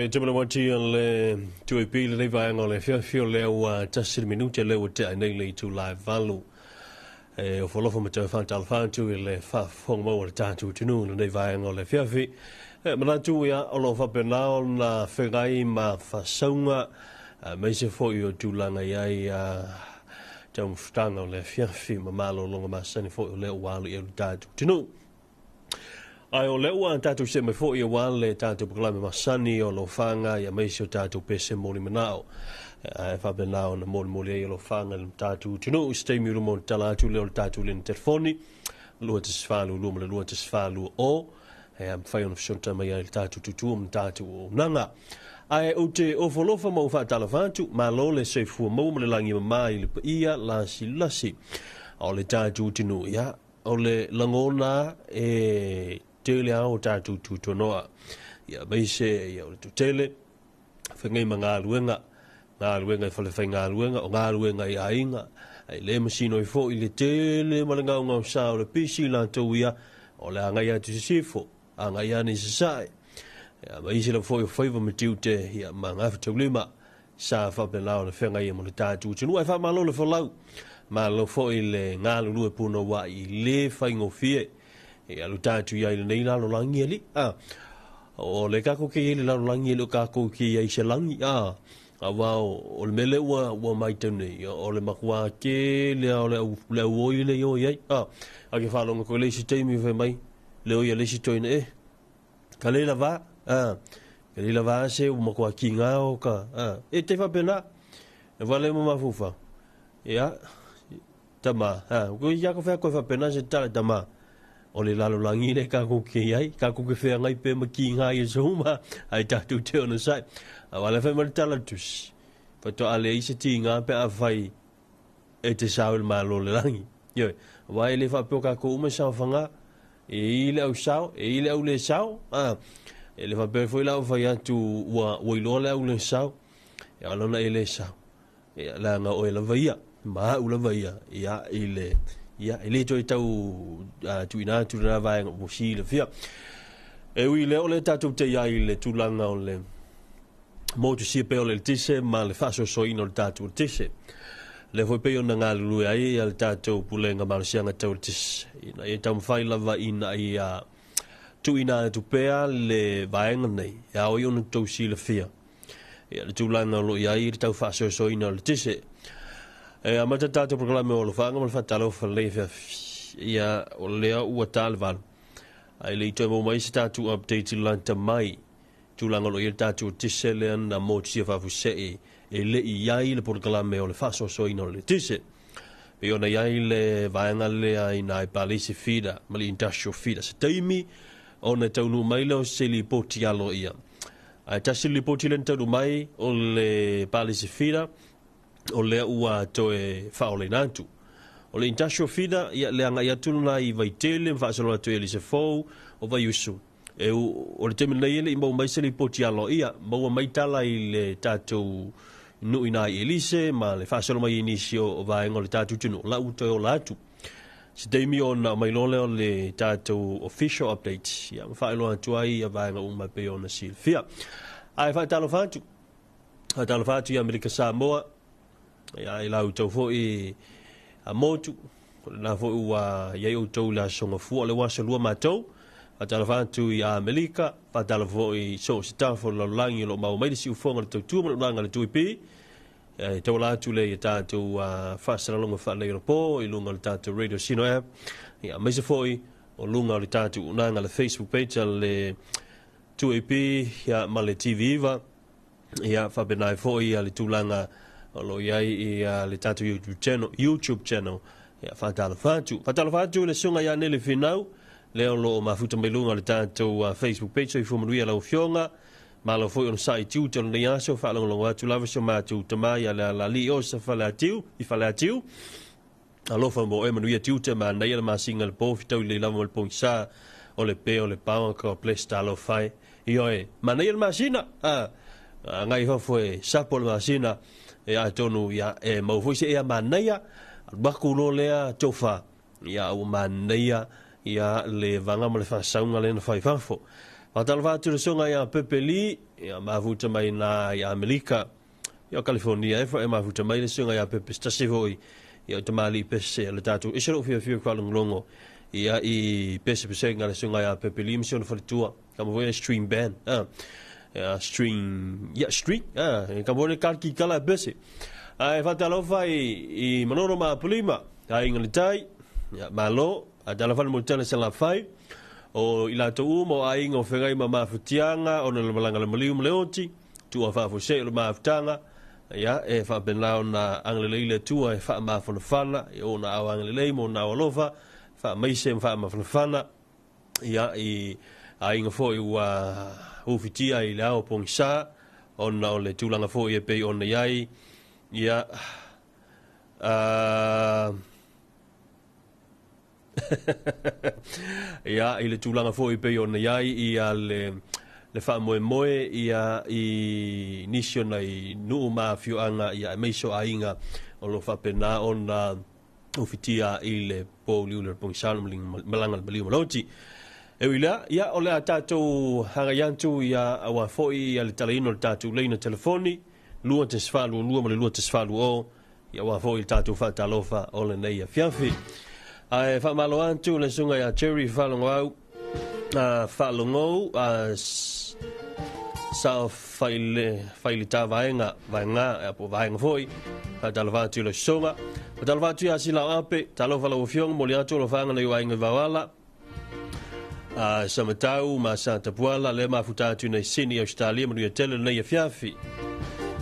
E te manawa atu ia le 2AP lenei vaega o le afiafi o lea ua 1 le minute lea ua tea ai nei le itula e 8. E ofo alofa ma toe faatalofa atu i le faafofoga maua o le tatou atunuu i lenei vaega o le afiafi. E manatu ia o lo o faapena ona feagai ma faasauga aemaise foi o tulaga i ai taumafataga o le afiafi ma malologa masani foi o lea ua alo i ai le tatou atunuu. Ae o lea ua tatou see mai foi aua le tatou polokalame masani o alofaga aemaise o tatou pese molimanao. Ae faapena ona molimoli ai alofaga i le tatou atunuu i se taimi o luma o le tala atu lea o le tatou lina telefoni 2 4 2 ma le 2 4 2 o e mafai ona fesoasoani mai ai le tatou tutua ma le tatou auaunaga. Ae ou te ofo alofa ma ou faatalofa atu, malo le soifua maua ma le lagi e mama i le paia lasilasi o le tatou atunuu. Ia, o le lagona e tele lava o tatou tutunoa. Ia aemaise ia o le toatele, feagai ma galuega, galuega i falefaigaluega, o galuega i aiga, ae le masino ai foi le tele ma le gaogaosa o le pisi latou ia, o le agai atu i sisifo, agai ane i sasae. Ia, ma isi lava foi o faiva ma tiute ia, ma gafataulima sa faapena ona feagai ai ma le tatou atunuu. Ae faamalo le folau, malo foi le galulue punouai i le faigofie. Ia lo tatou iai lenei lalolagi alii. O le kākou ke iai le lalolagi e le o kākou ke iai se lagi. Aua o le mea lea ua matau nei, o le matua tele lava o le au, le auoi le oi ai. A ke faalogo koe le isi taimi fai mai, le oi a le isi toeaina e, ka le lava, ka le lava se ua matua kiga o ka, e te faapena, e vale ma mafaufau. Ia, tama, ko ia ko whea koe faapena se tala tama, o le lalolagi le kākou ke iai, kākou ke feagai pe ma kiga i aso uma, ai tatou te ona sai. A wale fai ma le tala tusi, faatoa leai se tiga pe a fai e te sao i le malo o le lagi. Ioe, aua e le faapea o kākou uma e saofaga, e i le au sao, e i le au le sao, e le faapea foi la o fai atu ua iloa le au le sao, ia alona e le sao. Ia, leaga oe lava ia, ma au lava ia, ia, i le, ia, e le toe tau tuuina atu lena vaega ua silafia. E ui i lea o le tatou te iai i le tulaga o le motusia pea o le eletise ma le faasoasoaina o le tatou eletise. Lea foi pei ona galulue ai ia le tatou Pulega Malosiaga Tau Eletise, ina ia taumafai lava ina ia tuuina atu pea le vaega nei e ao ai ona outou silafia ia le tulaga o lo o i ai le tau faasoasoaina o le eletise. E amata le tatou polokalame o alofaga ma le faatalofa lenei afiafi. Ia, o lea ua ta le 8. Ae le i toe maua mai se tatou update i le lata mai tulaga o lo o i ai le tatou eletise lea na motusia faafuasei e le i i ai le polokalame o le faasoasoaina o le eletise. Pei ona i ai le vaega lea i nai Palisi Feeder ma le Industrial Feeder. Se taimi ona e taunuu mai lea o se lipoti aloaia. Ae tasi le lipoti lea na taunuu mai o le Palisi Feeder o lea ua toe faaolaina atu. O le Industrial Feeder, ia le agai atu lena i Vaitele ma faasolo atu i Elise Fou o Vaiusu. E, o le taimi lenei e le i maua mai se lipoti aloaia, maua mai tala i le tatou nuu i na i Elise ma le faasolo mai i nisi o vaega o le tatou atunuu, la ua toe ola atu. Se taimi ona aumai loa lea o le tatou official update, ia ma faailoa atu ai ia vaega uma e pei ona silafia. Ae faatalofa atu, faatalofa atu i Amerika Samoa, ia i la outou foi a motu, o lena foi ua i ai outou i le aso Gafua, o lea ua aso lua matou. Faatalofa atu i Amerika, faatalofa foi i so o se tafa o le lalolagi o lo o maua mai le siufofoga o le tautua ma le ulaga a le 2AP. E tauala atu lea i a tatou faasalalauga faaneionapo i luga o le tatou Radio Sino app, ia aemaise foi o luga o le tatou auaunaga le Facebook page a le 2AP ia, ma le TV9, ia faapena ai foi ia le tulaga o lo o i ai ia le tatou YouTube channel, YouTube channel. Ia faatalofa atu. Faatalofa atu i le susuga ia Nele Finau, lea o lo o mafuta mai luga o le tatou Facebook page. Soifua manuia lau afioga. Malo foi ona sa'i tiute o lenei aso, faalogologo atu lava si o matou tama ia Lealalii Osa Faleatiu, i Faleatiu. Alofa mo oe, manuia tiute, manaia le masina le po, fetau lelei lava ma le pogisa o le pe o le power, God bless, talofa e. Ioe, manaia le masina, agai fafo e sapo le masina, e atonu ia e maua foi se ea manaia, alu atu loa lea tofa, ia ua manaia ia le vaga ma le faasauga lea na fai fafo. Faatalofa atu le susuga ia Pepe Lee, ia mafuta mai na i Amerika, ia California e foi mafuta mai le susuga ia Pepe se tasi foi ia o tamalii pese o le tatou ese lou fiafia faalogologo ia i pese pesega le susuga ia Pepe Lee ma si ona faletua kama foi string band string ia string kama foi le kalki kala pese ae faatalofa i Manoro ma Apolima aiga le tai ia malo atalofa le mutele Salafai o i latou uma o aiga o feagai ma mafutiaga ona le malaga le maliu ma le oti tua faafuasei o le mafutaga ia e faapena ona agalelei le Atua e faamafanafana i ona ao agalelei ma ona ao alofa faamaise ma faamafanafana ia i aiga foi ua ufitia i le ao pogisa ona o le tulaga foi e pei ona i ai ia ia i le tulaga foi pei ona i ai ia le faamoemoe ia i nisi o nai nuu ma afioaga ia aemaise o aiga o lo o faapena ona ufitia i le pouliuli o le pogisa malaga le maliu ma loti. E ui lea, ia o le a tatou agai atu ia aua foi ia le talaina o le tatou leina telefoni 2.422 ma le 2.420 ia aua foi le tatou faatalofa o lenei afiafi. Ae faamalo atu le susuga ia Jerry Faalogoau Faalogou sao failita vaega vaega po vaega foi faatalofa atu i le susuga. Faatalofa atu ia Silao Ape, talofa lau afioga moli atu o lofaga nei o aiga i Vauala Samatau ma sa Tapuala le mafuta atu nei Sydney Australia manuia tele nei afiafi.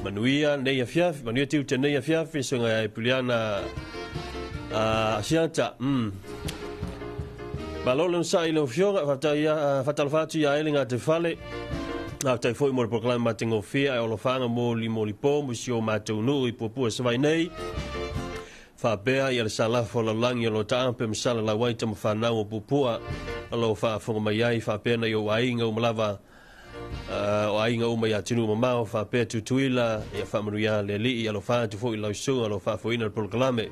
Manuia nei afiafi, manuia tiute nei afiafi susuga ia Puliana Asiata. Malo le onosai i lau afioga, faatalofa atu ia Ele ngā te fale. Faafetai foi mo le polokalame matagofie ae o alofaga mo limolipo mo si o matou nuu i Puapua Savaii nei. Faapea ia le salafo o lalolagi o lo taape ma sala lau ai tamafanau o Puapua o lo faafofoga mai ai faapea nai ou aiga uma lava o aiga uma ia atunuu mamao faapea Tutuila ia faamanuia le Alii alofa atu foi i lau susuga o lo faafoeina le polokalame.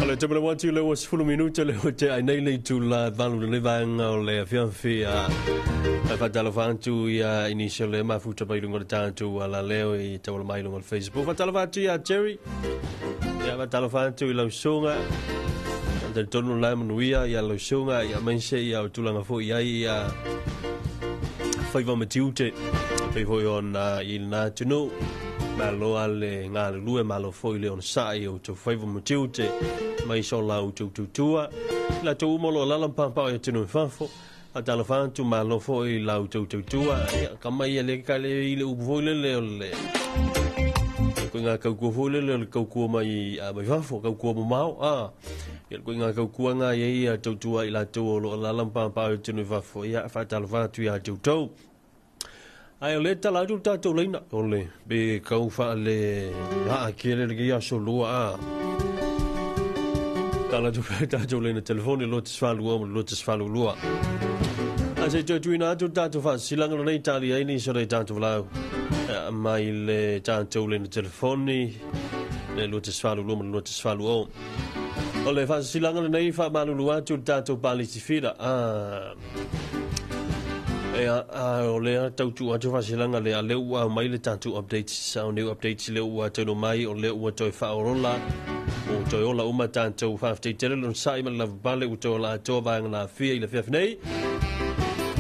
O le taumana atu le ua 10 minute le o te ai nei le itula 8 le vaega o le afiafi a faatalofa atu ia i nisi o le mafuta mai luga o le tatou alaleo i tauala mai luga o le Facebook. Faatalofa atu ia Jerry, ia faatalofa atu i lau susuga. Talitonu la manuia ia lau susuga ia aemaise ia o tulaga foi i ai ia Faiva ma tiute, e pei foi ona i lena atunuu. Malo lava le galulue, malo foi le onosai i outou faiva ma tiute mai so la outou tautua. I latou uma o lo o alaala ma papaaao i atunuu i fafo, faatalofa atu, malo foi i la outou tautua. Ia, kama ia le ka le i le upu foi lele o le koe ngā kaukua foi lele o le kaukua mai, mai fafo, kaukua mamao, a. Ia le koe ngā kaukua ngā ia ia tautua i latou o lo o alaala ma papaaao i atunuu i fafo, ia, faatalofa atu iā te outou. Ae o lea e tala atu le tatou laina, o le pe kau faale aa kele lenei aso lua a. Tala atu pea le tatou laina telefoni 242 ma le 282. Ae se i toe tuuina atu le tatou faasisilaga lenei tali ai nisi o le tatou valaau mai le tatou laina telefoni le 282 ma le 280. O le faasisilaga lenei faamalulu atu le tatou palisi fila. Ah. Ea, a o lea tau tuu atu faasilaga lea, lea ua aumai le tatou updates, our new updates lea ua taunuu mai, o lea ua toe faaolola, ua toe ola uma tatou. Faafetai tele le onosai ma le lavapapale, ua toe ola atoa vaega na aafia i le afiafi nei.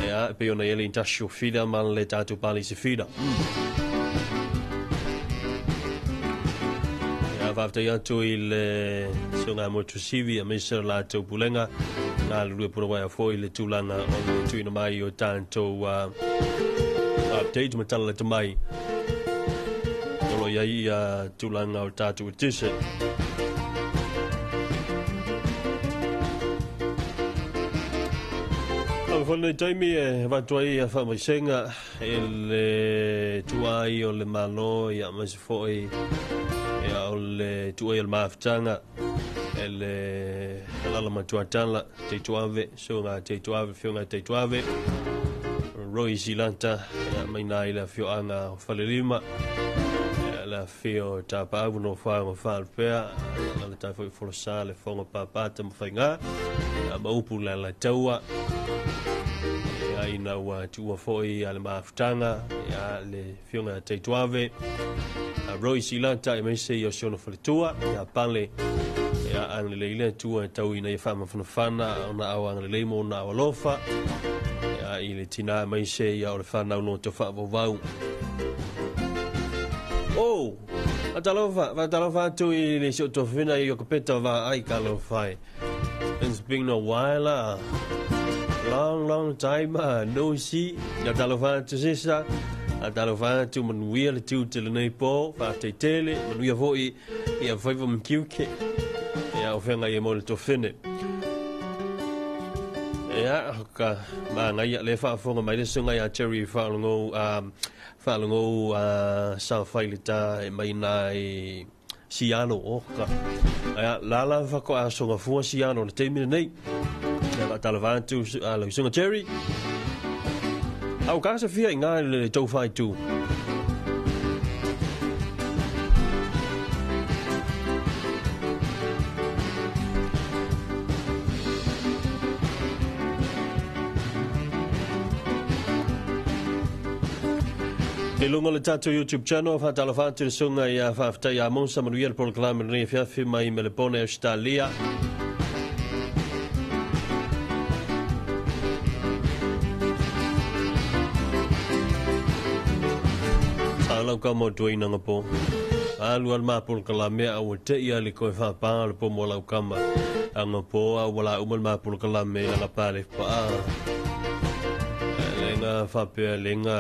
Ea, e pei ona i ai le industrial feeder ma le tatou palisi feeder. Ea, faafetai atu i le susuga Motu Sivi aemaise o le latou pulega galulue punouai foi i le tulaga o le tuuina mai o tatou update ma tala lata mai o lo o i ai ia tulaga o tatou eletise. Aua foi lenei taimi e avatu ai ia faamaisega i le tuai o le Malo ia aemaise foi ia o le tuai o le mafutaga e le alala matuatala Teituave, susuga Teituave, afioga Teituave, Roy Silata, ia mai na i le afioaga o Falelima, ia le afio o Tapaau no Whaanga Whaalupea, ia le tai foi Folosa, le Fonga Pāpāta ma Faigā, ia ma upu le Alataua, ia ina ua tuua foi ia le mafutaga, ia le Afioga ia Teituave, Roy Silata aemaise i o si ona faletua, ia Pale, ia agalelei le Atua e tau ina ia faamafanafana ona ao agalelei mo ona ao alofa, ia i le tina aemaise ia o le whanau no te whaavauvau. Oh, Fatalofa, fatalofa atu i le si o tofina i o kapeta va ai ka lo whai. It's been a while, long, long time, no see. Ia talofa atu sisa, a talofa atu manuia le tiute lenei po, faafetai tele, manuia foi ia faiva ma tiute. Ia o whenga i e mo le tofine. Ia, ka maangaia le faafofoga mai le susuga ia Jerry Faalogou, Faalogou sa fai le ta e mai na i Siano, oh ka. Ia, la la faatoa sogafua Siano le taimi lenei. Ia faatalofa atu lau susuga Jerry. Au ka safia i ngā le tau whaitu. I lunga o le tatou YouTube channel, faatalofa atu le susuga ia Faafetai ia Musa manuia le polokalame lenei afiafi mai Melepone, Australia. Sa lau ka mo tuaina nga po. Alu al ma polokalame a ua te ia le koe whapā le po mo lau kama. A nga po a ua la uma le ma polokalame la nga pale pa. Le nga whapea le nga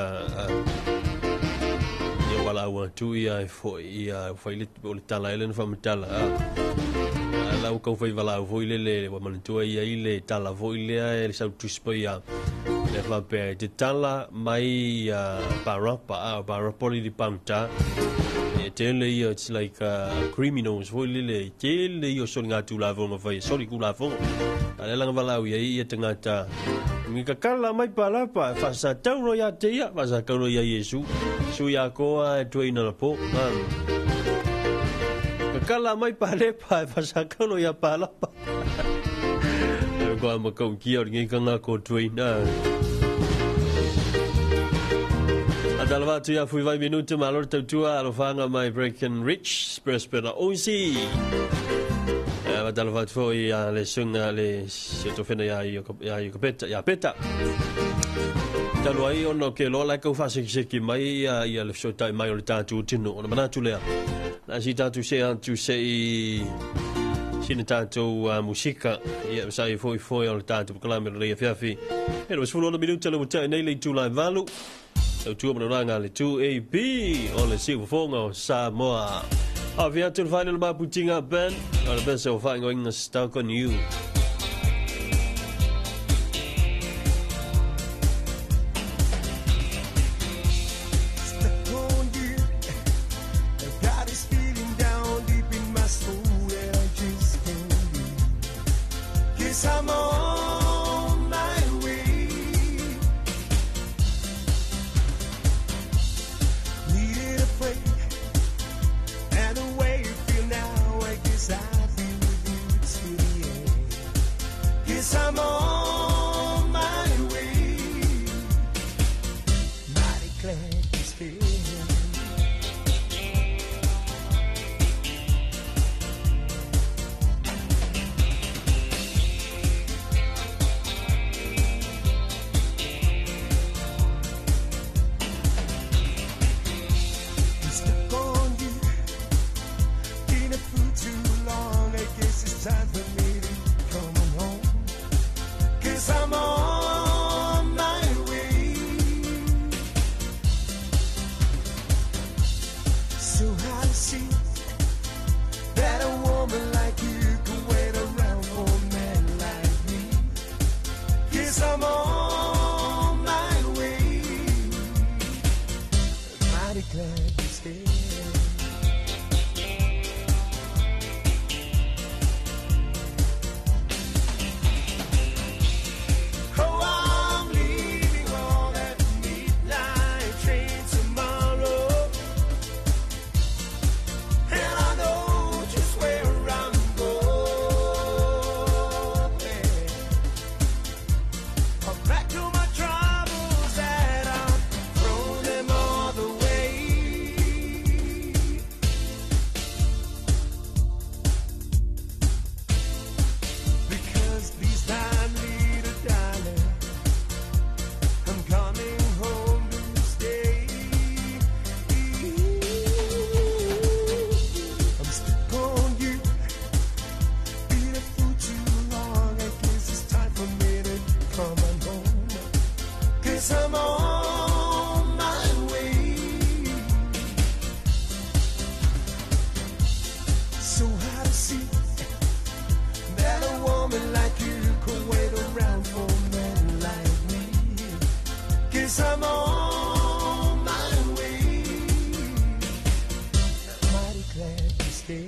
ia wala ua tu ia e foi ia fai le o le tala ele na whamatala. A lau kau fai walau foi le le wa manatua ia i le tala foi lea e le sau tuspa ia. Le whapea te tala mai ia parapa a parapa li pangta. E tele ia it's like criminals foi le le tele ia soli ngā tūlafonga fai soli kulafonga. A le langa walau ia ia tangata. Ngi ka kala mai palapa whasa tauro ia te ia whasa kauro ia Yesu. Su ia koa e tuaina na po. Ka kala mai palepa e whasa kauro ia palapa. E koa makau kia o ngi ka ngā ko tuaina. Atalofa atu ia fui vai minutu malo le tautua alofanga mai Breckenridge Brisbane Aussie. Atalofa atu foi ia le susuga le si o tofena ia ia Peta ia Peta. Talu ai ona o ke loa la kau faasekiseki mai ia ia le fesootai mai o le tatou tino. Ona manatu lea. Na si tatou se atu se i sina tatou musika. Ia sa i foi foi o le tatou kalame le afiafi. E 26 minuta le ua nei le itula e 8. Tau tua mana le 2AB o le siufofoga o Samoa. A fi atu le whaile le maputinga Ben, o le besa o whaingoinga Stuck on You. Stuck on you. I've got this feeling down deep in my soul that I just can't leave. Guess I'm on my way. Needed a break, and the way you feel now, I guess I'll be with you till the end. Guess I'm on my way. Mighty glad to stay. I'm stuck on you. Been a fool too long. I guess it's time for me to come on home. 'Cause I'm on my way. So hard to see that a woman like you can wait around for a man like me. 'Cause I'm on my way. Mighty glad to stay. Oh, I'm leaving on that midnight train tomorrow, and I know just where I'm going. I'll pack all my troubles and I'll throw them all away. Because this time, little darling, I'm coming home to stay. I'm stuck on you. Been a fool too long. I guess it's time for me to come on home. 'Cause I'm on my way. So hard to see that a woman like you could wait around for a man like me. 'Cause I'm on my way. Mighty glad to stay.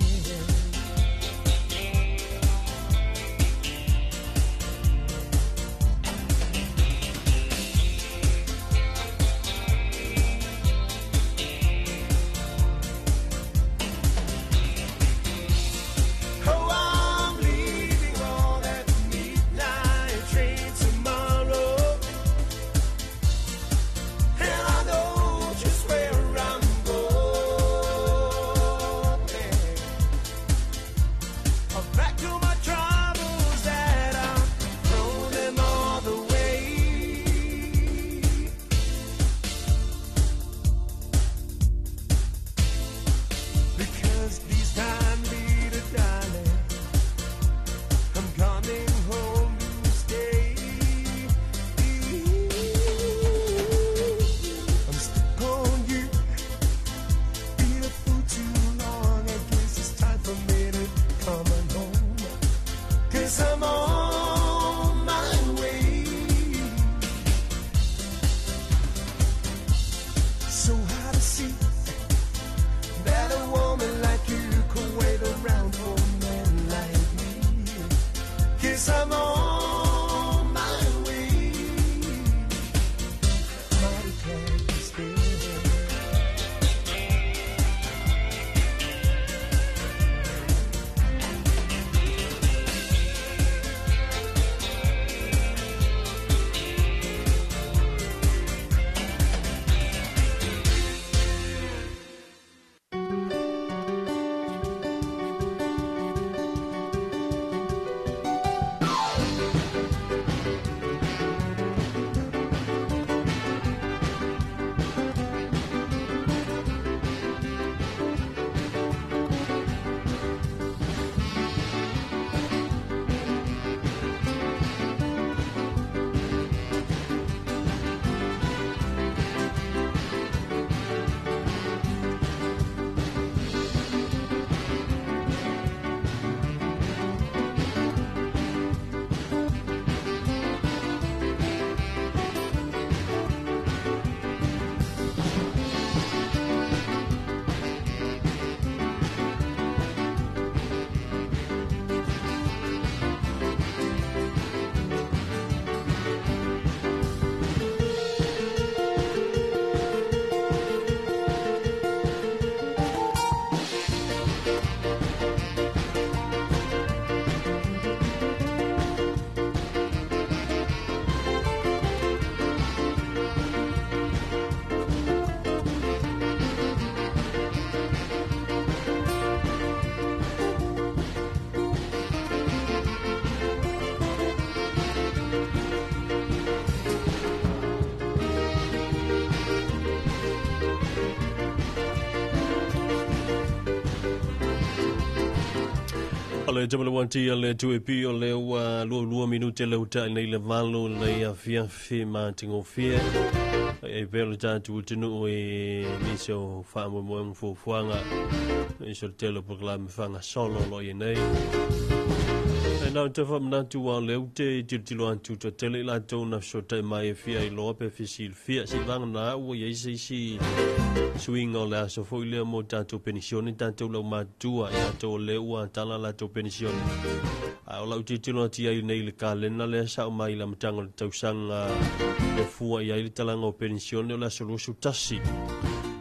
Le 1 le 2 p o le ua lua lua minute le uta nei le valo le afiafi ma tingofie e pea le tatou atunuu i nisi o faamoemoega fuafuaga nisi o le tele o polokalame faagasolo o lo o i ai nei. E na o te faamanatu ua o lea ou te tilotilo atu toatele i latou na fesootai mai e fia iloa pe fia silafia seivaga ua i ai se isi suiga o le aso foi lea mo tatou penisione tatou laumatutua i latou o lea ua tala latou penisione. A o lau tilotilo atu i ai nei i le kalena lea sa aumai i le amataga o le tausaga e fua i ai le talaga o penisione o le aso 21.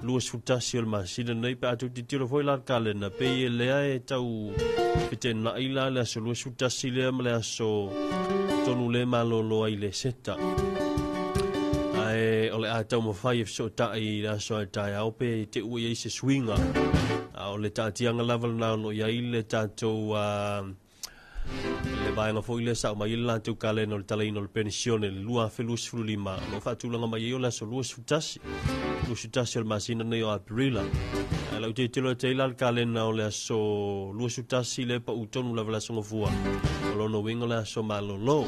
21 o le masina nei pe a tou tilotilo foi la le kalena pei e lea e tau fetenai la le aso 21 lea ma le aso tonu le malolo ai le seta. Ae o le a taumafai e fesootai i le aso a taeao pe te ua i ai se suiga. A o le taatiaga lava lena o lo o i ai le tatou le vaega foi lea sa aumai ai le latou kalena o le talaina o le penisione le 2025 o lo o faatulaga mai ai o le aso 21 21 o le masina nei o Aperila. Ae lau tilotilo atu ai la le kalena o le aso 21 le pau tonu lava le aso gafua. O lona uiga o le aso malolo.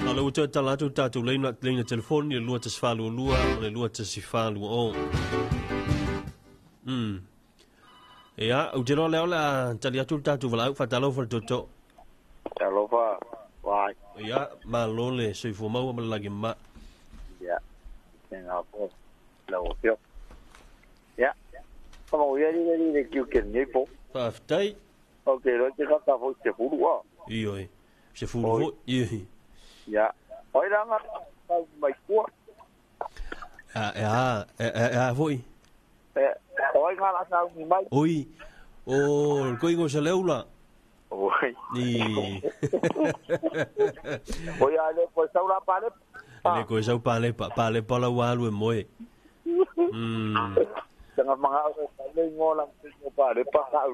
A o le ua toe tala atu le tatou leina, leina telefoni le 2142 o le 2140. Ia, ou te iloa lea o le a tali atu le tatou valaau, faatalofa le toto. Talofa, vai. Ia, malo le soifua maua ma le lagi ma. Ia, tēnā po, lau afio. Ia, kama o ia li li le kiu ke nei po. Faafetai. O ke ro te kaka fo te furu a. Ioe. Se furu foi. Ioe. Ia, oi ranga tau mai kua. A e a e e a foi. E, oi ngā la tau ni mai. Oi. O le koingo sa leula. Oi. I. Oi a le ko sau la pale. Le ko sau pale pa pale pa la walu e moe. Tanga manga o le ngola ko pale pa ka.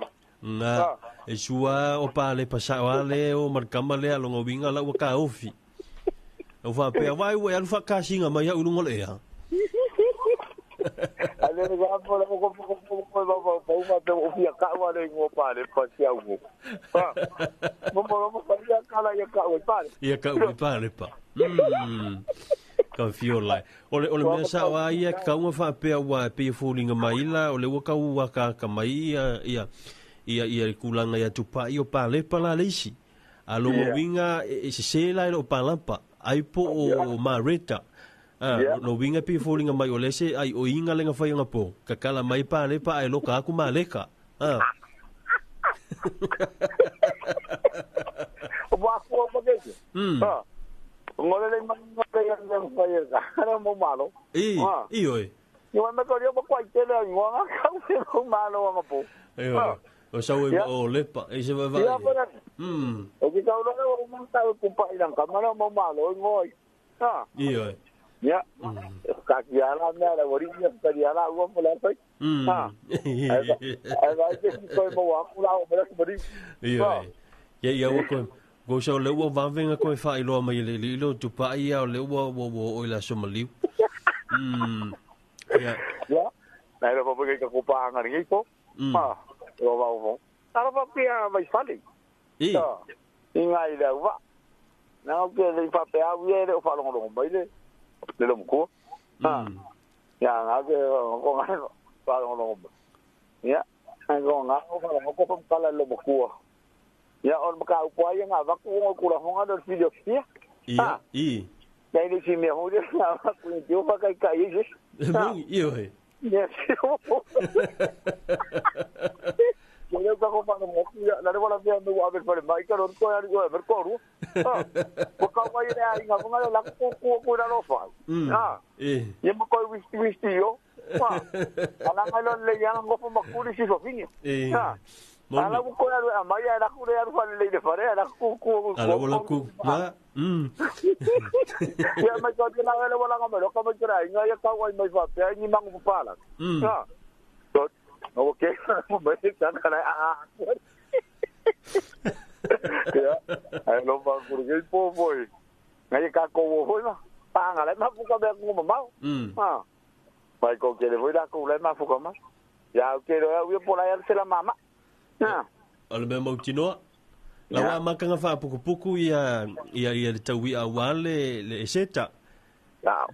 Nga e sua o pale pa sa wale o markama le alongo winga la ua ofi. O fa pe vai ua alu fa kasinga mai au lungo le a. Ale le ga po le ko ko ko ko ko ko ma te o fia ka wa le ngo pale pa si au ngo. Ha. Mo mo mo pa ia kala ia ka o pale. Ia ka o pale pa. Ka fio lai. O le mea sa wa ia ka unga fa pe wa pe fulinga mai la o le ua ka ua ka ka mai ia ia ia ia kulanga ia tupa i o pale pa la leisi. A longo winga e se se la o palapa ai po o mareta. No winga pe fulinga mai o lese ai o inga lenga fai nga po. Ka kala mai pale pa ai loka aku maleka. O ba ko ba ke. Ngole le manga le nga fai ka. Ra mo malo. I i oi. Yo me ko yo ko ai te le nga ka mo malo nga po. E oi. O sa oi o lepa e se va va. O ke ka o o mo ta ko pa ila ka mala mo malo ngoi. Ha. I oi. Ya. Ka ki ala me ala ori ya ka ki ala ua mo la fai. Ha. Ai vai te ko mo wa ku la o me la mari. I oi. Ia ia o ko go sa le ua vavenga ko e whailoa mai le lilo tupa ia o le ua ua ua oi la somaliu. Ia. Ya. Nai pa pa ka ko pa anga ni po. Ha. O va o. Ara pa pia mai fale. I. I ngai la wa. Na o ke le pa pe a ue le o fa longo mai le. Le lo mko. Ha. Ya nga ke ko nga fa longo. Ya. Ko nga ko fa longo ko pa la lo mko. Ya on maka upo ai nga va ku ngo kula honga do video fia. I i. Nei le si me ho de nga va ku ni o fa kai kai ye. Mo i oi. Yes. Yo le ko pa mo ku ya la le wala fia me wa ver mai ka ro ko ya ro ver ko ro. Ha. Ko ka wa ye ai nga nga la ku ku ku la ro fa. Ha. E. Ye mo ko wisti wisti yo. Ha. Ala nga lo le ya ngo pa makuri si so fingi. E. Ha. Ala ko ya ro amaya la ku le ro fa le le fare la ku ku. Ala wala ku. Na. Ya mai ko la le wala nga me lo ka mai ra inga ya ka wa mai fa pe ni mangu pa la. Ha. No ke mo me ta kana a. Ya. Ai lo pa ku ke po foi. Ngai ka ko wo foi ma. Pa nga le ma fu ka be ku ma ma. Ha. Pai ko ke le foi la ku le ma fu ka ma. Ia ke ro ia po la ia se la mama. O le mea mautinoa. Lau amataga faapukupuku ia ia ia le taui'a auā le le eseta.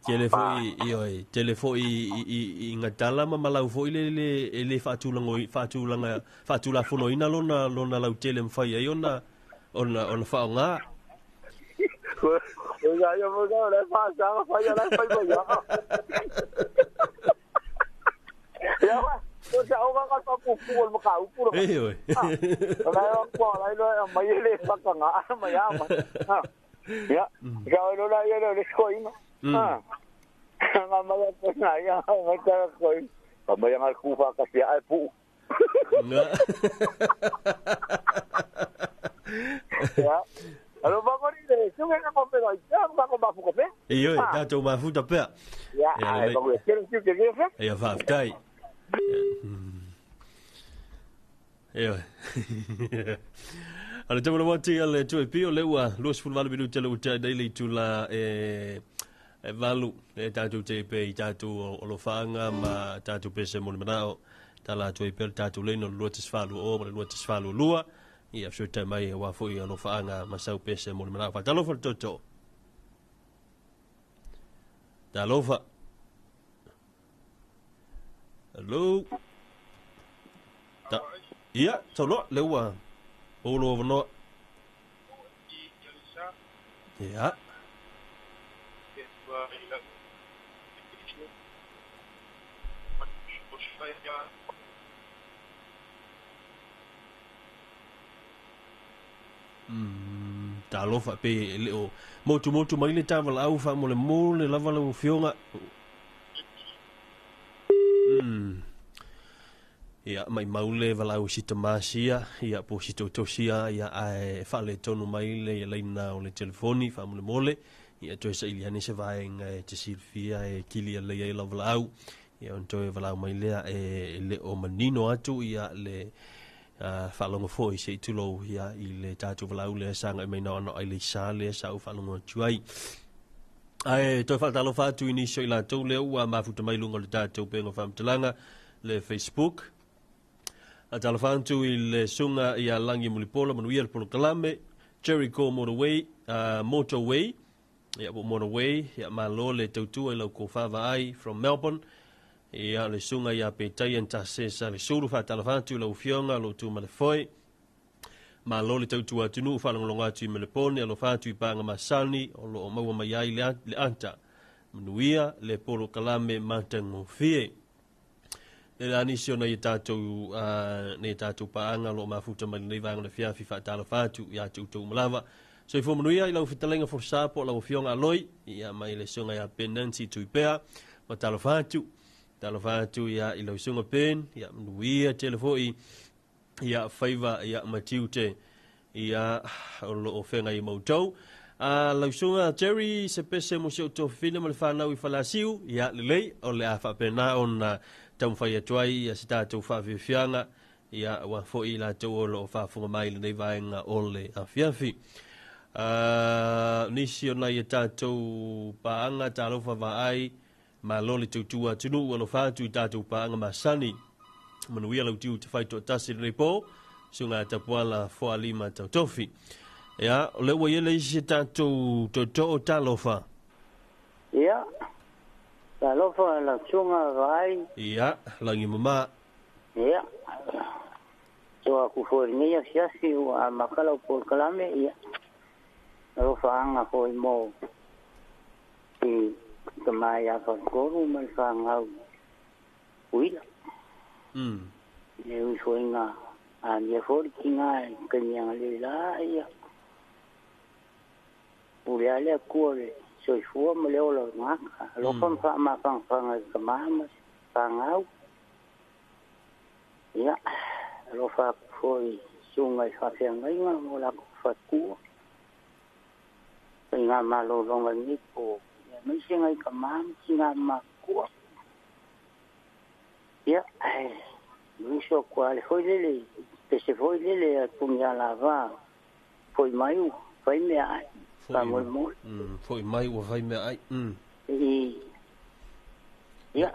Tele foi ioe, tele foi i gatala ma malau foi le le e le faatulago faatulaga faatulafonoina lona lona lautele e mafai ai ona ona ona faaaogā. Ia ia mo le fa sa fa ia la fa ia. Ia o sa o ka ka pu pu o ka upu ro. E oi. La o ko la lo mai le fa ka nga mai ya ma. Ia. Ka o la ia le sko ina. Ah. Nga mai ko na ia mai ka ko. Ka mai nga ku fa ka sia ai pu. Nga. Ia. Alo ba ko ni le su ka ko pe ga ba ko ba fu ko pe. E oi, tatou mafuta pea. Ia, ai ba ko ke ke ke ke. Ia faafetai. Ioe. O le taumana atu ia le 2AP o lea ua 28 minute le ua tea nei le itula e 8 e tatou te pe i tatou alofaaga ma tatou pese mo le manao tala atu ai pea le tatou leina o le 2.4 ma le 2.4 ia fesoetai mai aua foi alofaaga ma sau pese mo le manao. Faatalofa le toto. Talofa. Hello. Ta. Ia, tauloa, le ua olo avanoa. Ia. Talofa pe le o motu motu mai le tavalau fa mo le mo le lava lau afioga. Ia mai mau le valau si tamasia ia po si totosia ia ae faaletonu mai le laina o le telefoni faamolemole ia toe saili ane se vaega e te silafia e kili a lei ai lau valaau ia ona toe valaau mai lea e le o manino atu ia le faalogo foi se i tulou ia i le tatou valaau lea sa agai mai na ona ai le isa lea sa ou faalogo atu ai. Ae toe faatalofa atu i nisi o i latou lea ua mafuta mai luga o le tatou upega o faamatalaga le Facebook. Talofa atu i le susuga ia Lagi Mulipola manuia le polokalame Jericho Motorway, Motorway ia po Motorway ia malo le tautua i lau kofa vaai from Melbourne. Ia le susuga ia Petaia Ntasesa le Sulu faatalofa atu i lau afioga lo tu ma le foe. Malo le tautua atunuu faalogologo atu i Melepone alofa atu i paaga masani o loo maua mai ai le ata. Manuia le polokalame matagofie. Le la nisi o nei tatou nei tatou paaga o loo mafuta mai lenei vaega o le afiafi faatalofa atu ia te outou uma lava. Soifua manuia i lau fetalaiga folasapo po o lau afioga Aloi ia mai le susuga ia Ben Nancy Tuipea. Faatalofa atu. Talofa atu ia i lau susuga Ben ia manuia tele foi ia faiva ia matiute ia o loo feagai ma outou. Lau susuga Jerry se pese mo si ou tofina ma le whanau i Falasiu ia lelei o le a faapena ona taumafai atu ai ia se tatou faafiafiaga ia ua foi latou o loo faafofoga mai lenei vaega o le afiafi. Nisi o nai e tatou paaga talofa vaai malo le tautua atunuu alofa atu i tatou paaga masani. Manuia lau tiu te whai toatasi lenei po, susuga Tapuala Foalima Tautofi. Ia, o lea ua i ai le isi tatou tootoo talofa. Ia, talofa lau susuga vaai. Ia, lagi mama. Ia, toa aku foi lenei afiafi ua amata lau polokalame, ia, alofaaga foi mo i tama ia faletolu ma le fagau uila. Le ui foiga amia foi le tiga i taimi agalelā ia. Pule a le Atua le soifua ma le ola o le gata. Alofa ma faamafagafaga i tamā ma fagau. Ia, alofa aku foi i susuga i faafeagaiga mo latou fatua. Faiga malologa i lenei po. Ia, aemaise nai tamā ma tina matutua. Ia, ae uso atu lava le foi lele, pese foi lele a puni alavā, foi mai ua fai meaai, faamolemole. Foi mai ua fai meaai. I, ia,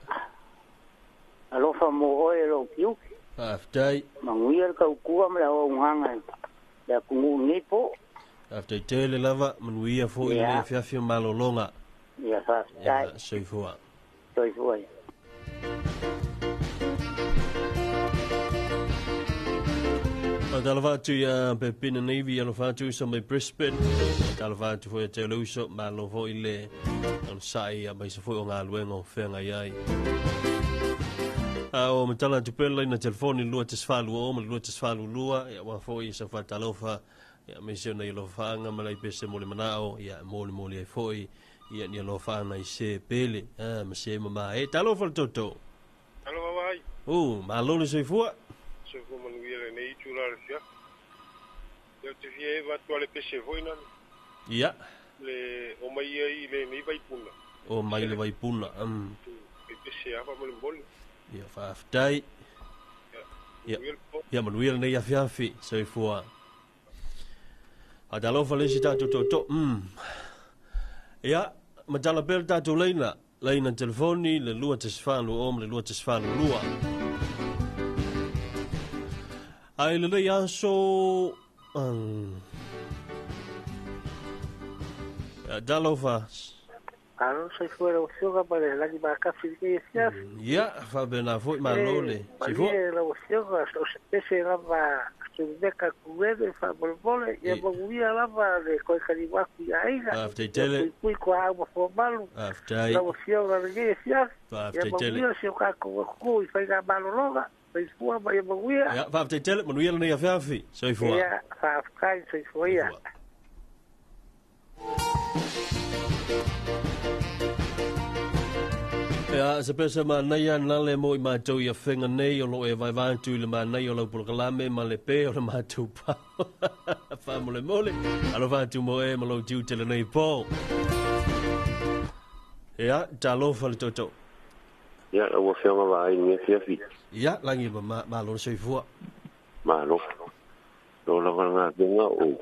Alofa mo oe lo kiuki. Faafetai. Manuia le taukua ma le auaunaga le atunuu lenei po. Faafetai tele lava, manuia foi le afiafi o malologa. Ia, faafetai. Ia, soifua. Soifua. Talofa atu ia Pepina Navy, alofa atu uso mai Brisbane. Talofa atu foi ia te le uso, malo foi le onosai mai se foi o ngā luenga o whenga iai. A o matala atu pela ina telefoni 242 ma 242, ia wā foi sa whatalofa, ia me se ona i alofaanga ma lai pese mo le manao, ia moli moli ai foi, ia ni alofaanga i se pele, ma se mama. E, talofa le toto. Talofa vai. Malo le soifua. Soifua manuia lenei itula le fiafi. Ia te fia e vatu ale pese foi nani. Ia. Le o mai ia i lenei vaipuna. O mai le vaipuna. E pese afa mo le moli. Ia, faafetai. Ia, ia manuia lenei afiafi, soifua. A talofa le isi tātou toto. Ia, matala pea le tātou leina. Leina telefoni, le 242 ma le 242. Ai le lei aso... Talofa. Alo, soifua lau afioga ma le lagi makaf'i lenei afiafi. Ia, faapena foi malo le soifua. Malie lau afioga, so o se pese lava Sulumeka kuele faamolemole, ia manuia lava le koe kalimaku i aiga. Faafetai tele. Puipui koa au ma fuamalu. Faafetai. Lau afioga lenei afiafi. Faafetai tele. Ia manuia si o kākou atunuu i faigamalologa. Soifua ma ia manuia. Ia, faafetai tele, manuia lenei afiafi. Soifua. Ia, faafetai, soifua ia. Ia, se pese manaia nale mo i mātou ia whenga nei o lo e vaivātu i le manaia o lau polokalame ma le pe o le mātou pao. Wha mole. Alo vātu mo e ma lau tiu te lenei pō. Ia, talofa le toto. Ia, lau afioga vaai ni afiafi. Ia, langi ma malo soifua. Malo. Lo lava ngā venga o.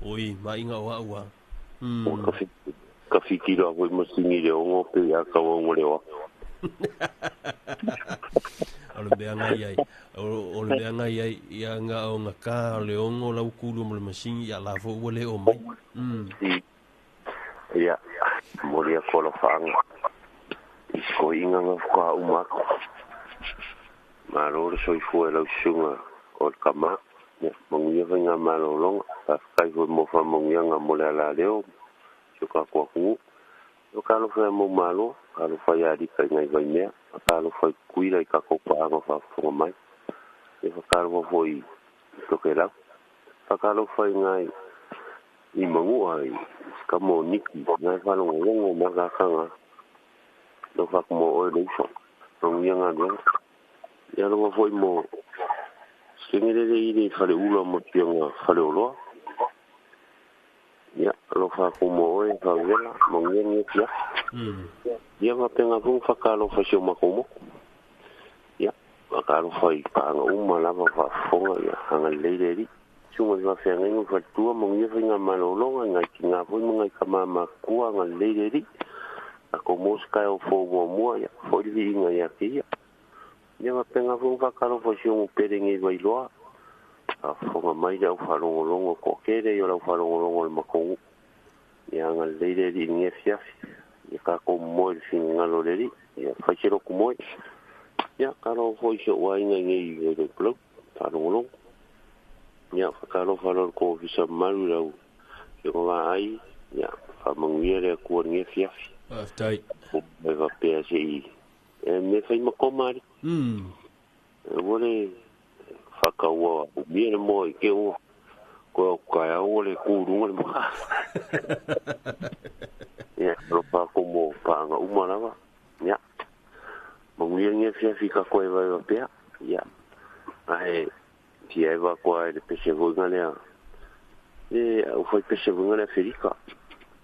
Oi, mainga o aua. O ka whitiro a koe masingi le ongo pe ia kaua ngo le oa. O le mea ngai ai, o le mea ngai ai, ia ngā o ngā kā o le ongo lau kulu mo le masingi, ia la fo ua le o mai. Ia, mori a kola whaanga. Isko inga ngā whuka umako. Malo le soifua e lau sunga o le kama. Ia, manguia whai ngā malolonga. Whai fo mo wha manguia ngā mole ala leo. Sio ka kua kungu. O ka alofa mo malo, ka alofa ia rika i ngai vaimea, ka alofa i kuila i ka kopaanga whaafonga mai. E whakalofa foi i toke lau. Whakalofa i ngai i mangua i ka mo niki, ngai whalongo ma kakanga. No whaku mo oe le uso, manguia ngā luanga. Ia alofa foi mo sengerere i le whare ula mo tianga whare oloa. Ia, alofa ko mo oe whawela, manguia ngia pia. Ia mapenga fung whakalofa si o makomoko. Ia, whakalofa i paanga uma lava whaafonga ia hanga leire ri. Sunga i whawhiangainga whatua manguia whai ngā malolonga, ngai ki ngā foi mangai ka mama kua ngā leire ri. Ako moskai o fō mua mua, ia, fōri vi inga ia ke ia. Ia mapenga fung whakalofa si o ngupere ngei wailoa. Whanga mai le au whalongolongo ko kere i o lau whalongolongo le makongu. Ia ngā leire ri nge fiafi. Ia ka ko moe le whinga ngalo le ri. Ia whaisero ku moe. Ia ka rau hoi se ua inga nge i le plau. Whalongolongo. Ia whakalo whalor ko ofisa maru rau. Ia ngā ai. Ia whamanguia le akua nge fiafi. Whaftai. Me wapea se i. E me whai makomari. E wale whakaua umia le moa i ke ua. Koe o kai au le kūrunga le maka. Ia, alofa ko mo paanga uma lava. Ia, manguia ngia fiafi ka koe vai wapea. Ia, ae, tia ewa koa e le pese voinga lea. E, au whai pese voinga lea Ferika.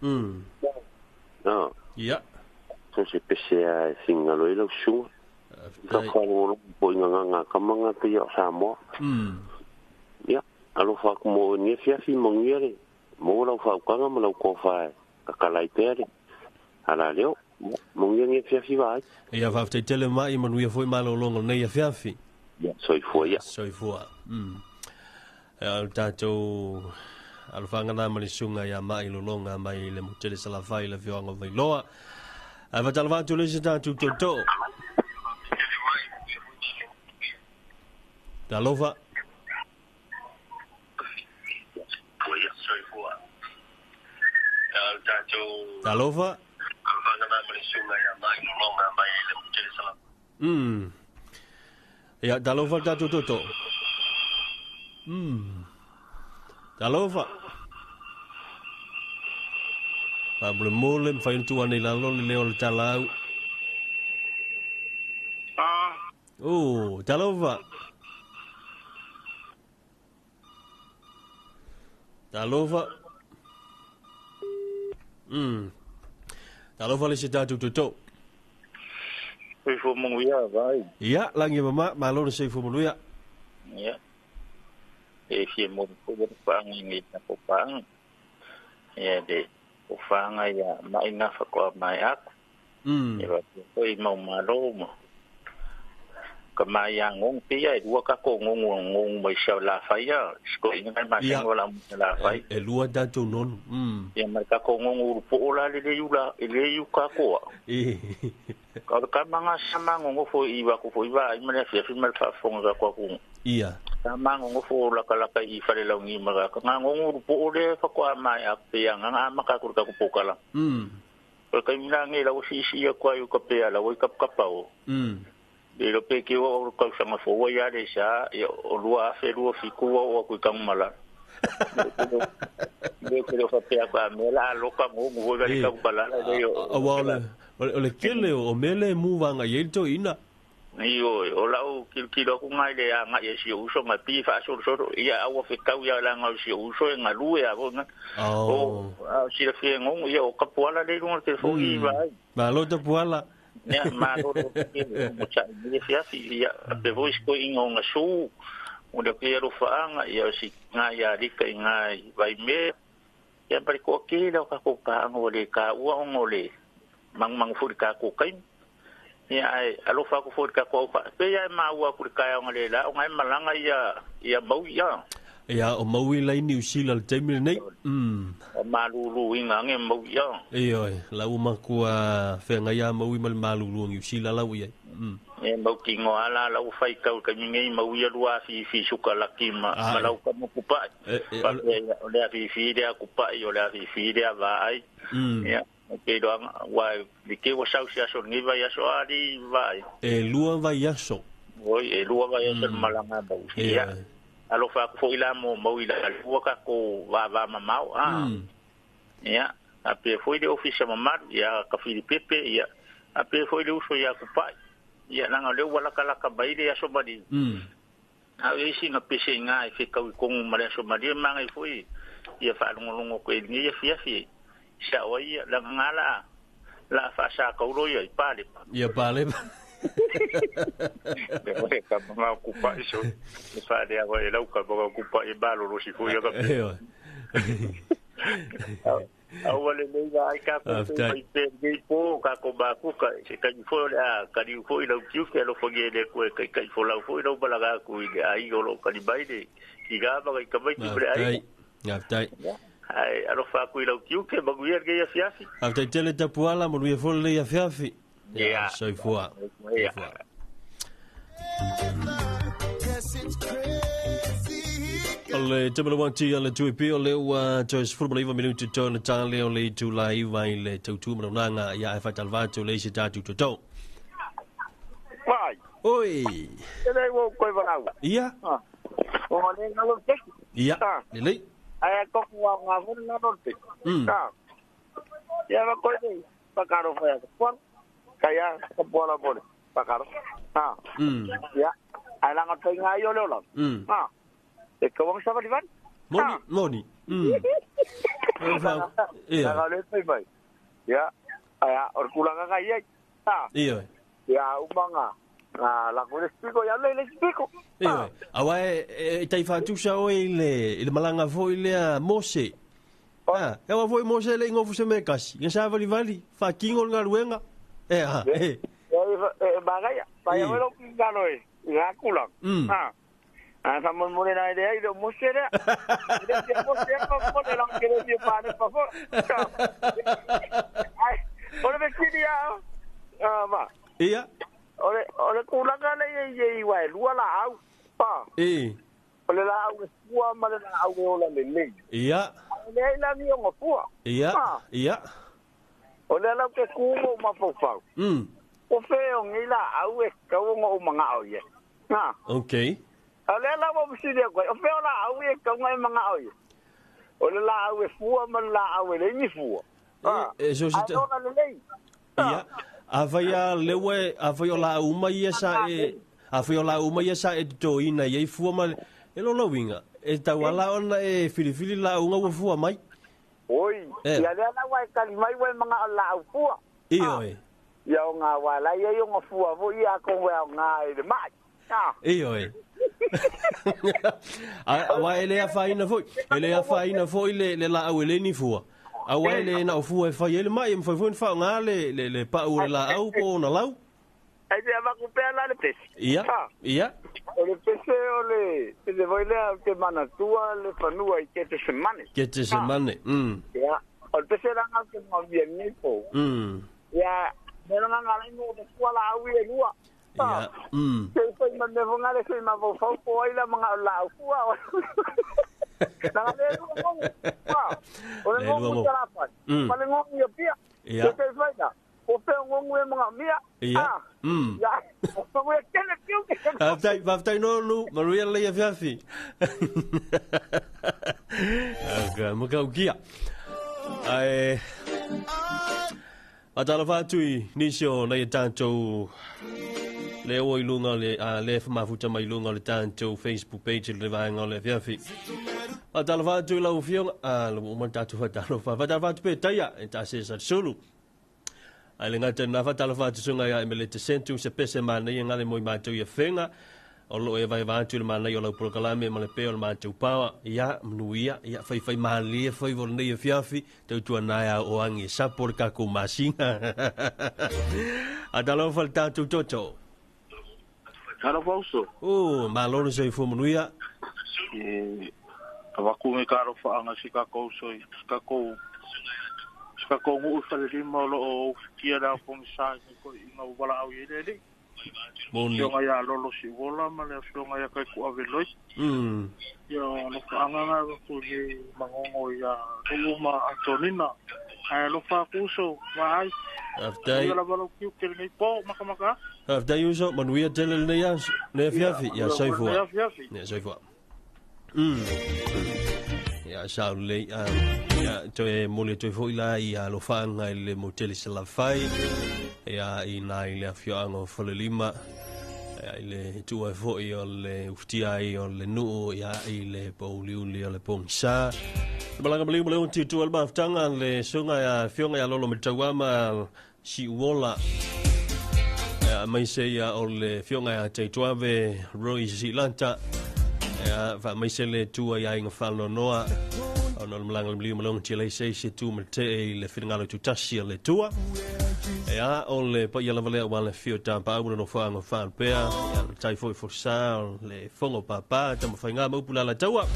No. Ia. So se pese a e whingalo e lau sunga. Ka whalongolongo po inga ngā ngā kamanga pe ia o Samoa. Ia, alofa ku mo ngia fiafi manguia le. Mo lau whaukanga ma lau kōwha e kakalai pea le. Ala leo. Manuia lenei afiafi vaai. Ia faafetai tele mai manuia foi malologa o lenei afiafi. Ia soifua ia. Soifua. Ia o le tatou alofaga na ma le susuga ia Mai Lologa mai le Motele Salafai le afioaga o Vailoa. Ae faatalofa atu le isi tatou tootoo. Talofa. Talofa. Ia, talofa le tatou tootoo. Talofa. Faamolemole mafai ona tuu ane i lalo le leo o le talau. Oh, talofa. Talofa. Talofa le se tatou tootoo. Soifua manuia vai. Ia, lagi e mama, malo le soifua manuia. Ia. E fia mo ko le paanga ngi na ko paanga. Ia de o whanga ia mai ngā whakoa mai aku. Ia wa ko i mau malo mo. Ka mai a ngong pia e rua ka ko ngongu ngongu mai sau la whaia. Sko i ngai ma sengo la mu la whai. E lua tātou nonu. Ia mai ka ko ngongu uru po ola le le ula e le iu ka koa. Ka ora ka manga sama ngongo fo i wa ko fo i wa i mana fia fi mal fa fonga ka koa kungu. Ia. Ka manga ngongo fo la ka la ka i whare lau ngi mara. Ka ngā ngongu uru po ole whakoa mai a pea ngā ngā maka kura ka kupokala. O ka imina nge lau si si ia kua iu ka pea lau i kap kapao. Le lo pe ki o kau sanga fo wa ia le sa ia o lua afe lua fiku wa o aku i kangumala. Le ke lo fa pea ka me la loka ngongu wo ga le kangumala le yo. Awa o le kele o mele mu vanga ye to ina. Io o lau kilo ku ngai le a ngai e si uso ngai pi fa so so ia awa fe kau ia la ngai si uso e ngalue a vo ngai. O si le fi ngongu ia o kapuala le lunga te fo i vai. Ma lo te puala. Ia ma lo ke mo cha ni fi fi ia pe vo ko inga nga su o le ke ro fa ia si ngai ia rika ngai vai me ia pari ko ke lo ka ko pa ngo le ka ua ngo le mang mang fu ka ko kai ia ai alofa ko fu ka ko pa pe ia ma ua ku ka ia le la ngai malanga ia ia mau ia ia o mau i lai New Zealand le taimi lenei. O malulu inga nge mau ia. Ioe, lau makua whenga ia mau i ma le malulu New Zealand lau ia. E mau ki ngoa la lau whai kau ka mingi mau ia lua fi fi suka laki ma lau ka mo kupai. Pa o le fi fi le kupai o le fi fi le vai. Ia ke do wa li ke wa sau sia so ni vai aso ali vai. E lua vai aso. Oi e lua vai aso malanga mau. Ia. Alofa ko ila mo mau ila lua ka ko va va mamau a. Ia a pe foi le ofisa mamalu ia ka Filipepe ia a pe foi le uso ia kupai. Ia nanga le wala kala ka baile ia somali. A isi na pese nga e feka i kongu male somali manga i foi ia fa longo ko ni ia fia fi. Sa o ia la ngala la fa sa ka ulo ia i pale. Ia pale. Le foi ka manga kupai so. Le fa le ava e lau ka manga kupai balo ro si foi ia ka. Au le nei ai ka ko pe pe po ka ko ba ku ka se ka fo le a ka ni fo lau kiu ke lo fo le ko ka ka fo lau fo lau bala ga ku ile ai o lo ka ni bai le ki ga ba ka bai ki pre ai. Ngaftai. Ai alo fa ku lau kiu ke ba ku ia fiafi. Aftai tele tapuala mo lui fo le ia fiafi. Ia. Soifua. Ia. O le temelo wanti o le tuipi o le ua toe sefulu ma le iva minuti tona tale o le itula iva i le tautu manaunanga ia e fatalavato le isi tatou totou. Vai. Oi. Te lei wo koe varau. Ia. O le ngalo te. Ia. Lelei. Ai ko ku ngā vuna ngalo te. Ia va koe nei. Pakaro fa ya. Kaya ka pola pole. Pakaro. Ha. Ia. Ai langa te ngai o le ola. Ha. E ka wang sa van? Moni, moni. Ia. Nga le pai pai. Ia. Ai or kulanga ka ia. Ha. Ia. Ia umanga. La ko le spiko ia le spiko. Ia. Awa e tai fatusa o i le malanga foi le a Mose. Ah, e aua foi Mose e le i gofu se mea e tasi, ia savalivali, faatino le galuega. E a, e. E magaia, mai Ī. o lo pingalo e, i ngā kula. Ah. Ah, fa mo mo le na le ai lo Mose le. Le fia Mose ko mo le la ke le fia pa le pa fo. Ai, o le vekini a. Ah, ma. Ia, O le kulaga le i i i wa lua la au. Pa. e. O le la au e fua ma le la au e ola le lei. Ia, Le ai la mi o fua. ia, Ah. ia. O le lau ke kumo ma faufau. O fe o ngi la au e kau ngo o manga o ye. Ha. Okay. O le la mo si le ko. O fe o la au e kau ngai manga o ye. O le la au e fua ma le la au e le ni fua. Ha. E, so se Ai ona le lei. Ia, afai a lewe, afai o la uma ia sa e, afai o la uma ia sa e totoina ia i fua ma le, e lo lauinga, e tau ala ona e filifili la unga ua fua mai. Oi. Eh. Ia le la wa e kali mai wa manga o la au fua. Io e, Ia o ngā wa la ia i o ngā fua fo ia ko wa o ngā e le mai. Ha. io e. A wa e le afaina foi, e le afaina foi le la au e le ni fua. A wa e le na o fua e fai ele mai, e mwhai foi whao ngā le pau le la au po ona lau. Ai te avaku pea la le pesi. Ia, Ha. ia, O le pese o le, pese voi lea o te manatua le fanua i te te semane. ke te se mane. Ia, o le pese ranga te mawia nei po. Ia, me ranga ngā lai mo te fua la au i e lua. Ia, Te fai ma me vonga le fai ma vau fau po ai la mga o la au fua. Nanga le lua ngongu. Ha. O le Le lua ngongu ngongu. te la fai. Ma le ngongu ia pia. Ia. Te te fai na. O peo ngongu e mga mia. Ia. Ha. Ia, o ngongu e kene piu ke. Whaftai, whaftai no nu, maruia le ia fiafi. Aka, makau kia. Ai, Atala whātui, nisi o nei e tātou le o i lunga le, a, le whamafuta mai lunga o le tātou Facebook page le vaenga o le fiafi. Atala whātui lau fionga, a, le uma tātou whatalo wha, whatalo whātui pe taia, e tā se sa sulu. Ai le ngata nā whatalo whātui sunga ia e mele te sentu se pese mānei e ngale moi mātou ia whenga. O lo e vai vātu le mānei o lau porokalame ma le peo le mātou pawa. Ia, mnuia, ia, whai whai mālie, whai volo nei e fiafi. Tau tua nai a o angi e sapo le kako masinga. A talo whal tātou toto. Tala wauso. O, māloro se i fumanuia. E, waku me ka alofa anga si ka kou soi, si ka kou, si ka kou nguu whale lima o loo o fitia la pongi sa i ko i ngau wala au i ele ele. Moni. Fionga ia lolo si wola ma le fionga ia kai ku ave loi. Ia alofa anga nga waku ni mangongo ia ruu ma Antonina. Ai alofa kuso, ma ai. Aftai. Ia la walo kiu kere nei po, maka maka. Aftai uso, manuia tele le nei aso. Nei fiafi, ia soifua. Nei fiafi. Ia soifua. Ia sa le ia toe mole toe foi la ia alofanga i le motele se lafai. Ia i nai le afioaga o Falelima. Ia i le tua foi o le uftia ai o le nuu ia i le pouliuli o le pongisa. Le malaga maliu maleu ti tua le mafutaga le suga ia afioga ia Lolo Matauama Siuola. Ia maise ia o le afioga ia Taituave Roy Silanta. Ia faamaise le tua ia aiga faanoanoa ona o le malaga le maliu maleu ti le se se tu ma te i le finagalo tutasi a le tua. Ia o le paia lava lea ua le fio tapaau le nofoaga o faalupea. Ia le tai foi fosa o le fogo pāpā tamafaiga ma upu lalataua.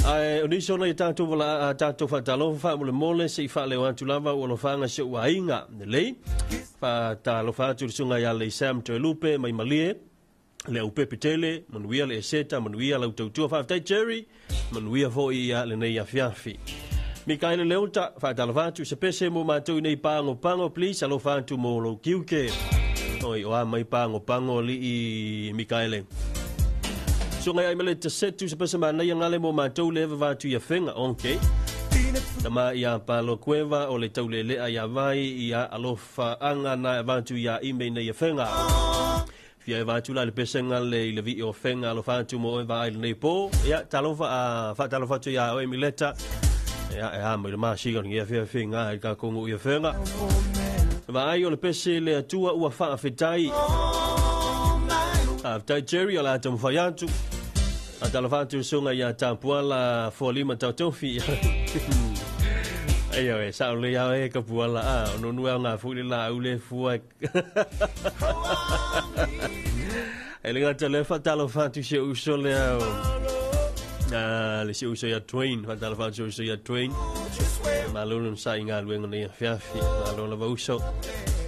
Ae o nisi ona i tātou wala, a tātou whātalofa whaamolemole se i whaaleo atu lava ua alofaga si ou aiga lelei. Whātalofa atu le suga ia Leisa ma Toelupe mai Malie le au pepe tele, manuia le eseta, manuia lau tautua, whaafitai Jerry, manuia foi ia lenei afiafi. Mikaele Leota, whaatalofa atu se pese mo mātou nei pango pango, please, alofa atu mo lou kiuke. Oi, o a mai pango pango li i Mikaele. Sunga ia mele te setu se pese manai ngale mo mātou le vatu ia whenga, okay. Tama ia palo kueva o le taule lea ia vai ia alofa anga na vatu ia ime nei ia whenga. Fia e vatu la le pesenga le i le vi o whenga alofa atu mo e vai le nei po. Ia talofa a whaatalofa atu ia oe Mileta. Ia e a mai le maasika ni ia fia whenga e ka kongu ia whenga. Vaai o le pese le atua ua whaafetai. Aftai Jerry o la atu mwhai atu. A talofa atu suga ia Tapuala Fualima Tautofi. Ai oe, sao le au e ka puala a, o nonu au ngā fui le la au le fua. E le ngata le whatalofa atu se uso le au. Le se uso ia Twain, whatalofa atu se uso ia Twain. Malolo sa i ngā luenga nei a fiafi, malo lava uso.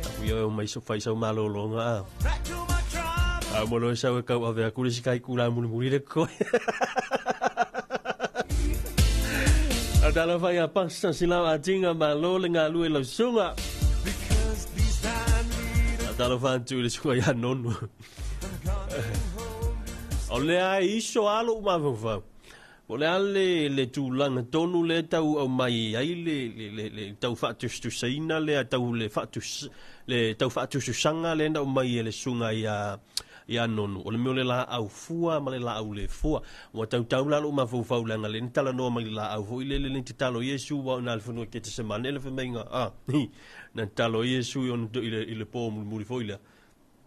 Aku ia o mai so whaisau malolo ngā a. A mo lo sau e kau ave aku le sikai kula muli muli le koe. A talofa ia pasa silau a tinga malo le ngā lue lau sunga. A talofa atu le sunga ia nonu. O le a iso alo umawhau. O le a le tūlanga tonu le tau au mai ai le tau whaatustusaina le tau le whaatus le tau whaatususanga le nau mai e le sunga ia nonu. O le meo le la au fua ma le la au le fua. Ua tau tau lalo umawhau langa le nitala noa mai la au fo i le le talo Iesu wa na alwhanua ke te semane le whameinga. Ah, na talo Iesu i le pō mulimuli fo i lea.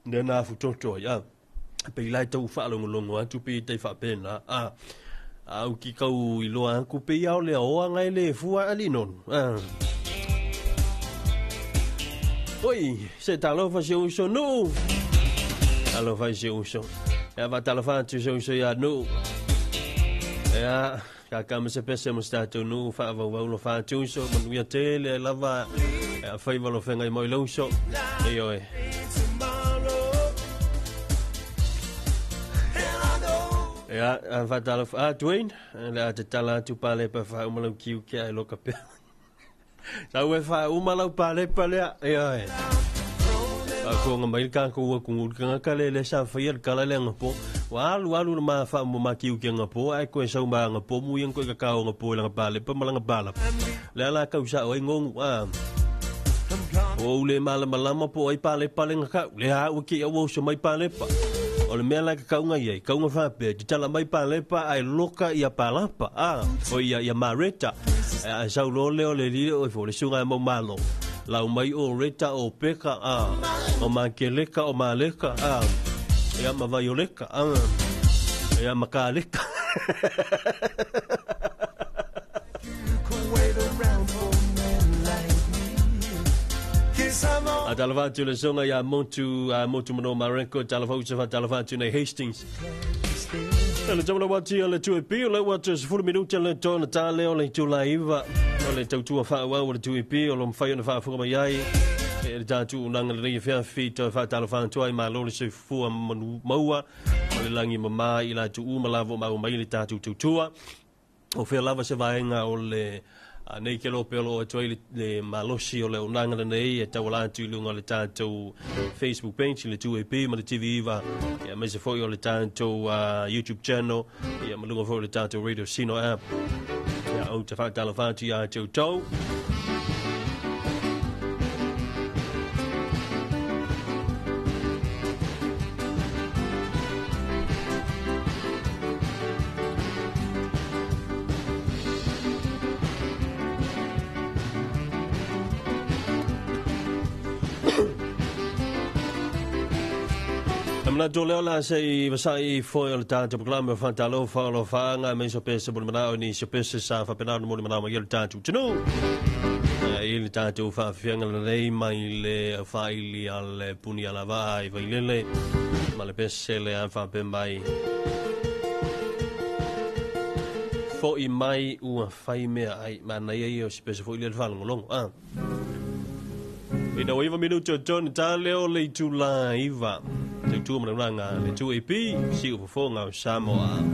Ne nā futoto ai. Ah, pe i lai tau whaalongolongo atu pe i tei whapena. Ah, au ki kau i loa aku pe iau le oa ngai le fua ali nonu. Ah. Oi, se talofa se uso nu. Talofa se uso. Ea va talofa atu se uso ia nu. Ea, kaka se pese mo se nu wha avau vau lo wha atu uso. Manuia tele lava. Ea whaiva lo whengai moi lo uso. Ei oe. Ia, a whatalofa, a Dwayne, le a te tala atu pālepa wha umalau kiu kia e loka pea. Sau e wha umalau pālepa lea, ea e. Whakuanga mai le kākou ua kunguru ka ngaka le le sa whaia le kala le ngapo. Wa alu alu na maa wha mo kiu kia ngapo, ai koe sau maa ngapo, mu iang koe kakao ngapo i langa pālepa ma langa pālapa. Le ala kau sa oe ngongu, a. O ule malamalama po ai pālepa le ngakau, le a ua ki au so mai pālepa. O le mea lai ka kaunga iai, kaunga whapea, te tala mai pālepa ai loka ia pālapa, a, o ia mareta, a sau lo leo le lile o ifo, le sunga e mau malo. Lau mai o reta o peka, a, o makeleka o maleka, a, ia mavaioleka, a, ia makaleka. A talofa atu le songa ia motu mano Marenko, talofa usafa talofa atu nei Hastings. Le tamala wati le 2AP, o le watu 10 minuta le tona tā leo le tūla iwa, o le tautua whaawau o le 2AP, o lo mwhai ona whaafunga mai ai, e le tātu unanga le ringa whiawhi, tau whaatalofa atu ai, malo le soifua manu maua, o le langi mama i la tuu malavo mau mai le tātu tautua. O whia lava se vaenga o le nei ke lope o lo atu le malosi o le unanga le nei e tauala atu i lunga o le tātou Facebook page le 2AP ma le TV Iva ia maise foi o le tātou YouTube channel ia ma lunga foi o le tātou Radio Sino app ia au te whaatalofa atu ia tau tau. Mana tō leo la se i vasai foi o le tātou pakalame o whantalofa o lo whaanga me so pese mo le manao ni so pese sa whapenau mo le manao mai le tātou tunu. I le tātou whaawhianga le rei mai le whaili a le puni a la vaa i vailele ma le pese le a whape mai. Foi mai ua whai mea ai mana ia o se pese foi le whalongolongo. Ah. I na 9 minuto o tōna tā leo le tūla iwa. Te tua manuranga le 2AP, si ufofonga o Samoa.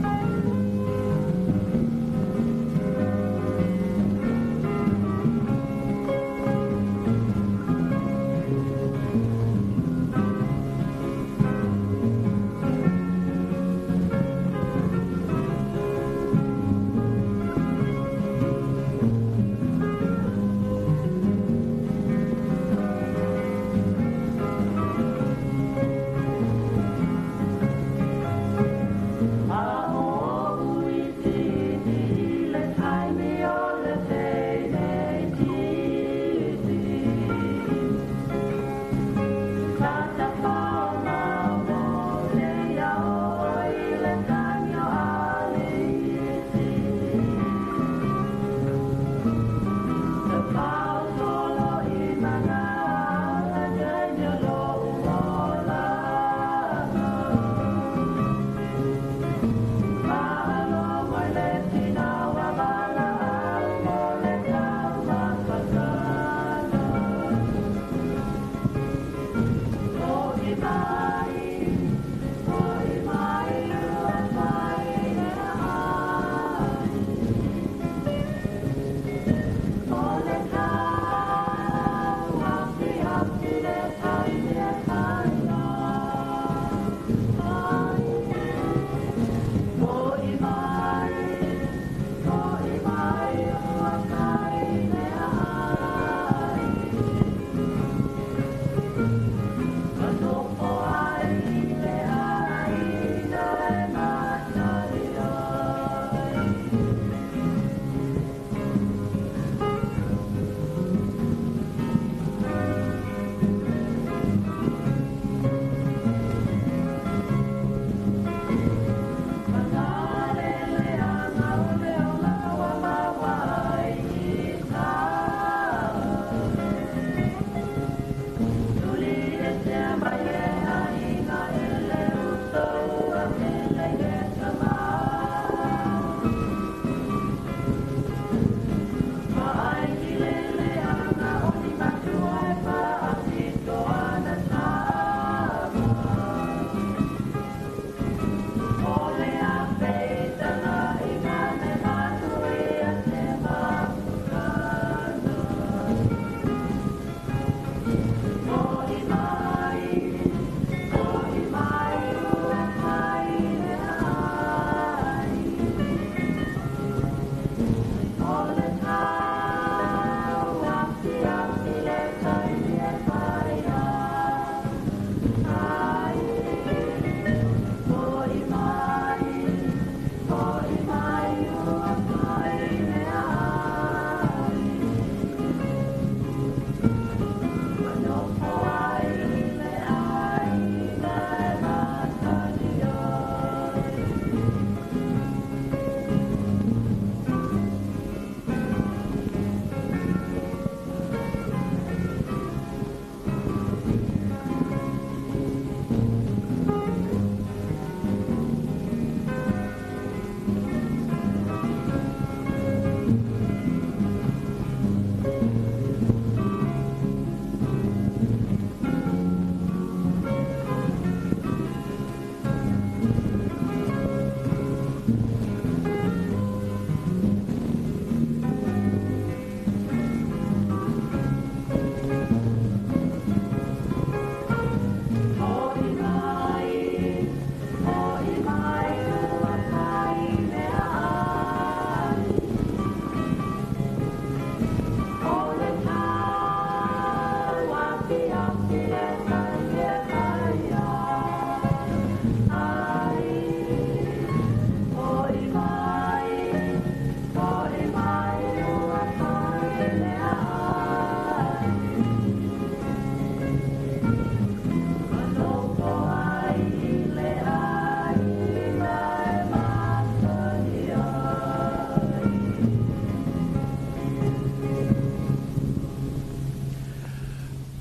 Amor.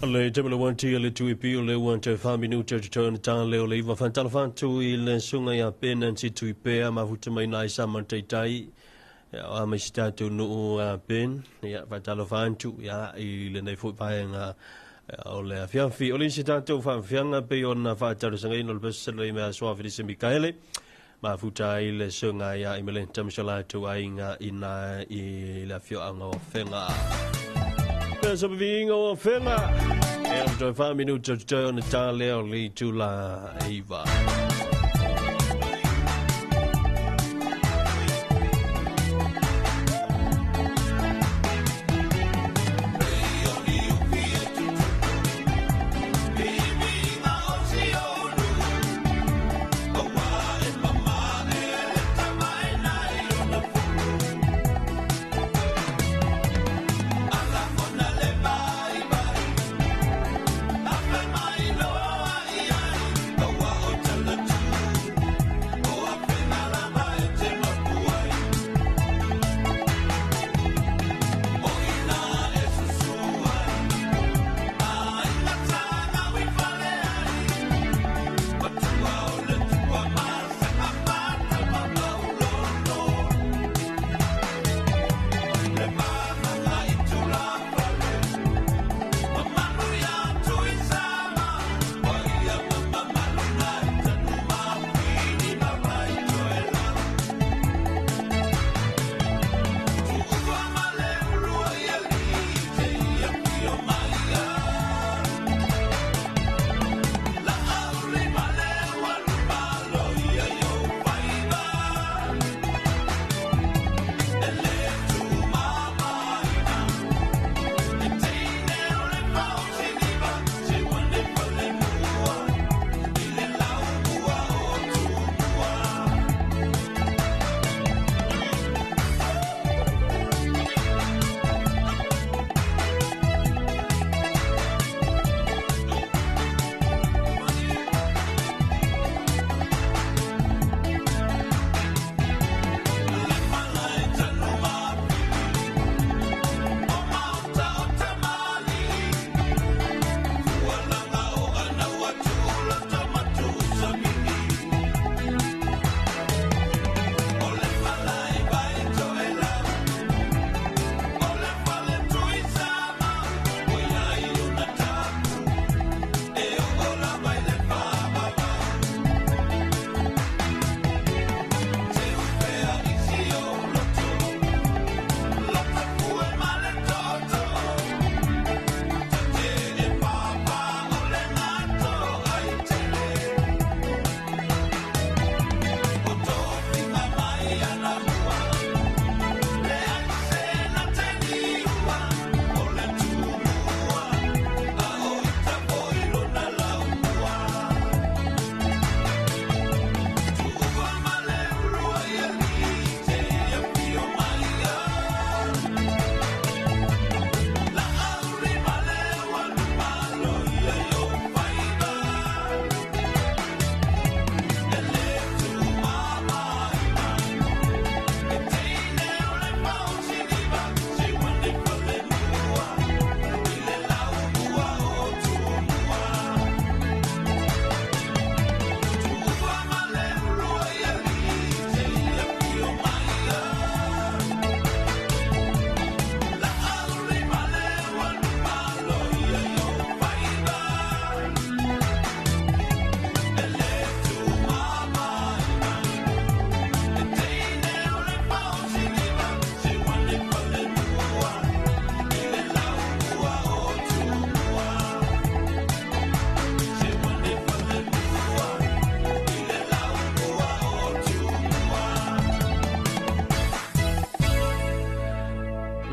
Le tebele wan ti le tui pi le wan te fa minuta te turn ta le o le iwa fantala fantu i le sunga ia pen si tui pea mafuta mai nai sa man tai tai a mai si tātou nuu a pen ia fantala fantu ia i le nei fo vaenga o le afiafi o le si tātou whafianga pe ona whātaro ino le pesa le mea soa Felise Mikaele mafuta i le sunga ia i mele tamisala tu ainga ina i le afioanga o whenga. Pesa pavinga o whenga. E o toi wha minuta te toi o na tā leo li tula iwa.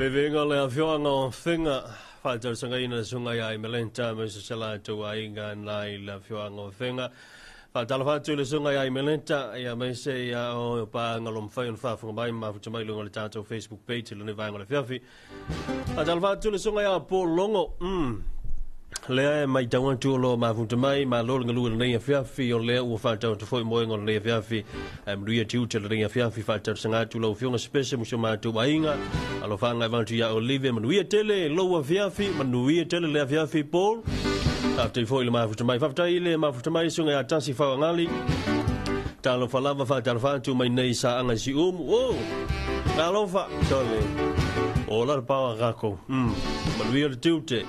Vevenga le afioanga o whenga whātausangaina sunga ia i melenta me se sela atu ainga nai le afioanga o whenga whātala whātu le sunga ia i melenta ia me se ia o pānga lomwhai on whāwhanga mai mafuta mai lunga le tātou Facebook page le vaenga le fiafi whātala whātu le sunga ia po longo. Lea e mai tau atu o lo mafuta mai, ma lo le ngalua lenei afiafi, o lea ua whaatau atu foi moenga o lenei afiafi, manuia tiute lenei afiafi, whaatau sanga atu lau fionga spese musio mātou ainga, alofa ngai vantu ia Olivia, manuia tele lau afiafi, manuia tele le afiafi Paul. Whaatai foi le mafuta mai, whaatai le mafuta mai sunga ia tasi whaangali. Talofa lava whaatalofa atu mai nei sa anga si umu. Oh, talofa, sole. O la pawa kako. Manuia le tiute.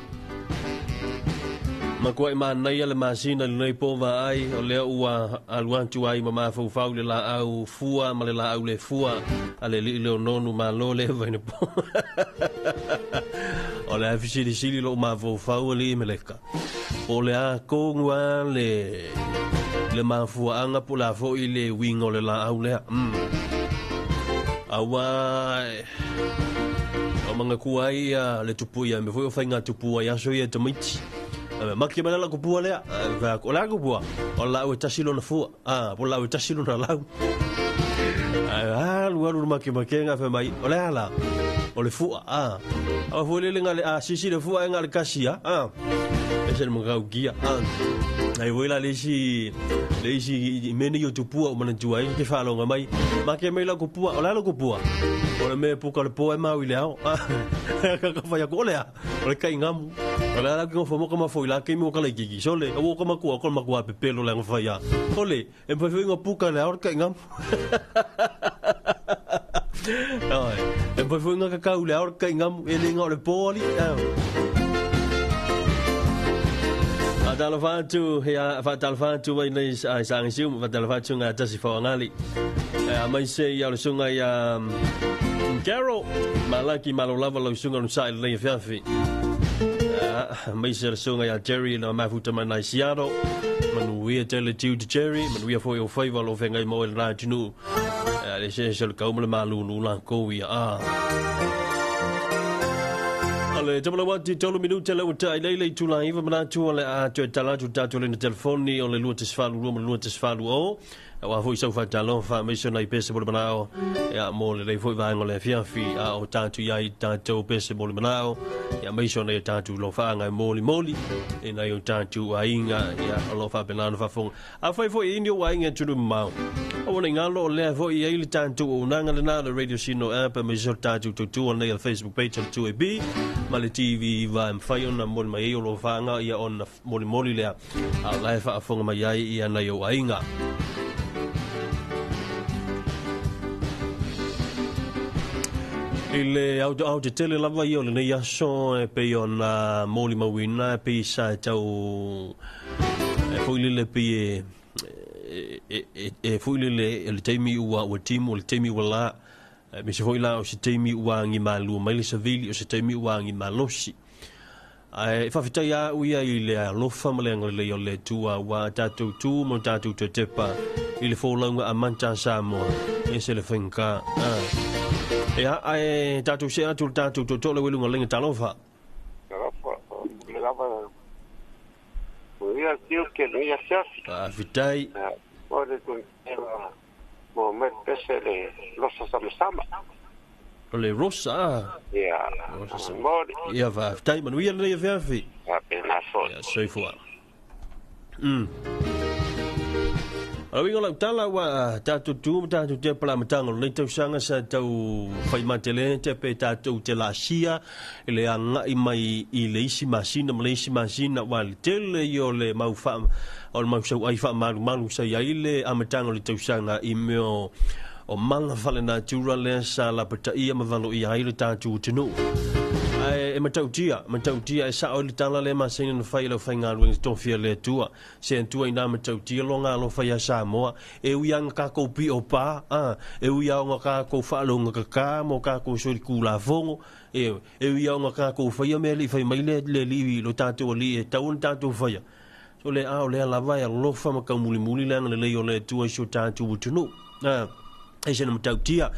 Makua i mānei le masina le nei pōwa ai, o lea ua alu atu ai ma mafaufau le la au fua ma le la au le fua, a le li leo nonu malo le vaina po. O le afisili sili lo mafaufau ali meleka. O le a kongua le mafua anga po la fo i le wingo le la au lea. Awa o manga kua ai le tupu ia me foi o whainga tupu ai aso ia tamaiti. Maki mana la kupua lea, o la kupua, o la ue tasi lona fua, po la ue tasi lona lau. Alu alu maki makenga fe mai, o le ala, o le fua, A fua lele ngale, sisi le fua e ngale kasi, E se le mangau kia, Ai voi la le isi mene i o tupua o mana tua e ke whalonga mai. Make mai la kupua, o la la kupua. O le me puka le poe mau i le ao. Ka whai ako, o lea, o le kai ngamu. O le ala ki ngā whamoka ma foi la kei mo ka kiki. Sole, o ka makua, ko makua pepelo le ngā whai a. Ole, e mwhai whai ngā puka le ao le kai ngamu. Ai, e mwhai whai ngā kakau le ao le kai ngamu, e le ngā o le pōali. Whaatalofa atu, hea whaatalofa atu mai nei ai sangisiu, whaatalofa atu ngā tasi whaangali. Mai se ia le sunga ia Carol, malaki malolava lau sunga no sa i le fiafi. Mai se le sunga ia Jerry na mafuta mai nai Seattle. Manuia tele tiu te Jerry, manuia foi o whaiwa lo whengai mo e rā tunu. Le se se le kaumale malulu la kou ia. Ale, tamala wati tolu minute le uta i leile i tula iwa manatu o le a toe talatu tātou le na telefoni o le 2.4 2 ma 2.4 o. Wa foi sau whaatalofa me sona i pese mo le manao. Ia mo le lei foi vaenga o le afiafi a o tātou iai tātou pese mo le manao. Ia me sona i tātou lo whaanga e moli moli. E nai o tātou ainga ia o lo whaapenano whafonga. A whai foi ini o ainga tunu mau. O wana ngalo o lea foi i le tātou o nanga le nā le Radio Sino app me sona tātou tutua nei al Facebook page al 2AB. Ma le TV va mwhai ona moli mai o lo whaanga ia ona moli moli lea. A o lai whaafonga mai ai ia nai o ainga. I le au te tele lava ia o le nei aso e pei ona moli mauina e pei sa e tau e foi lele pei e foi lele e le teimi ua timu o le teimi ua la me se foi la o se teimi ua angi malua mai le savili o se teimi ua angi malosi. Ai whawhitai a uia i le alofa ma le angalelei o le tua ua tātou tū mo tātou te tepa i le fōlaunga a manta Samoa e se le whenka. Ia, ai tātou se atu le tātou tō le welunga lenga talofa. Talofa, le lava. Ia tiu ke le ia siasi. Whitai. O le tunela mo me pese le rosa sama sama. O le rosa. Ia. Rosa sama. Ia whitai manuia le ia whiawhi. Pena foi. Ia, soifua. Ala wingo lau tala ua tātou tū ma tātou te pala matanga o lei tausanga sa tau whaimatele te pe tātou te la sia i le angai mai i le isi masina ma le isi masina wa le tele i o le mau wha o le mau sau ai wha malu malu sa ia i le amatanga o le tausanga i meo o manga whale natura le sa la pata ia mawalo i ai le tātou tenu. E matautia e sa o le tala le masina na whai lau whai ngā luenga tōwhia le tua. Se antua i nā matautia lo ngā lo whai a Samoa. E ui anga kākou pi o pā, e ui anga kākou whaalonga kakā, mo kākou sori kūla fongo. E ui anga kākou whaia mea li whai mai le li lo tātou ali e tau na tātou whaia. So le ao le alava e alofa ma kau muli muli le anga le lei o le tua i so tātou utunu. E se na matautia.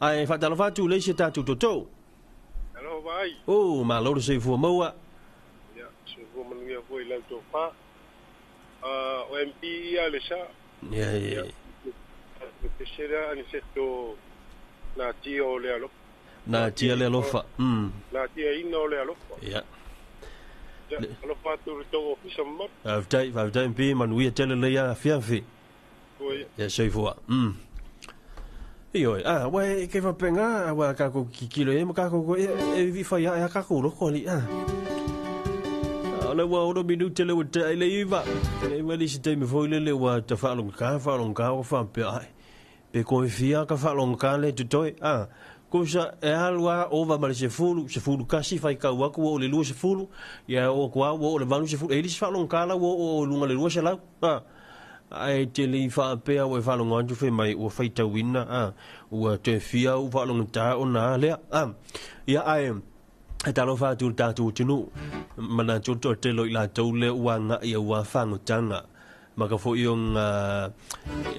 Ai whaatalofa atu le se tātou tōtō. Alo vai. Oh, malo le soifua maua. Ia, soifua manuia foi lau tō o MP ia le sa. Ia, ia. Le pesera ani seto nā tia o le alofa. Nā tia le alofa. Nā tia ina o le alofa. Ia. Alofa atu le tau ofisa mamalu. Faafetai, faafetai MP, manuia tele lelei afiafi. Ia soifua. Ioe, a, ua e ke faapena, ua kākou kikilo e ma kākou e vi fai a kākou loko ali, a. O le ua ono minute le ua te ai le iva. Le iva li si taimi foi le le ua ta whaalongka, whaalongka o whaapea ai. Pe koe fia ka whaalongka le tutoe, a. Kusa e alua ova ma le sefulu, sefulu kasi fai kau aku o le lua sefulu, ia o kua o le valu sefulu, e li si whaalongka la o lunga le lua selau, a. Ai te le whaapea o e whaalonga atu whai mai ua whaitauina, a. Ua te fia u whaalonga o nā lea, a. Ia ai, e talo whaatu le tātou tunu, mana toto te lo i la tau le ua ngā ia ua whangotanga. Maka fo i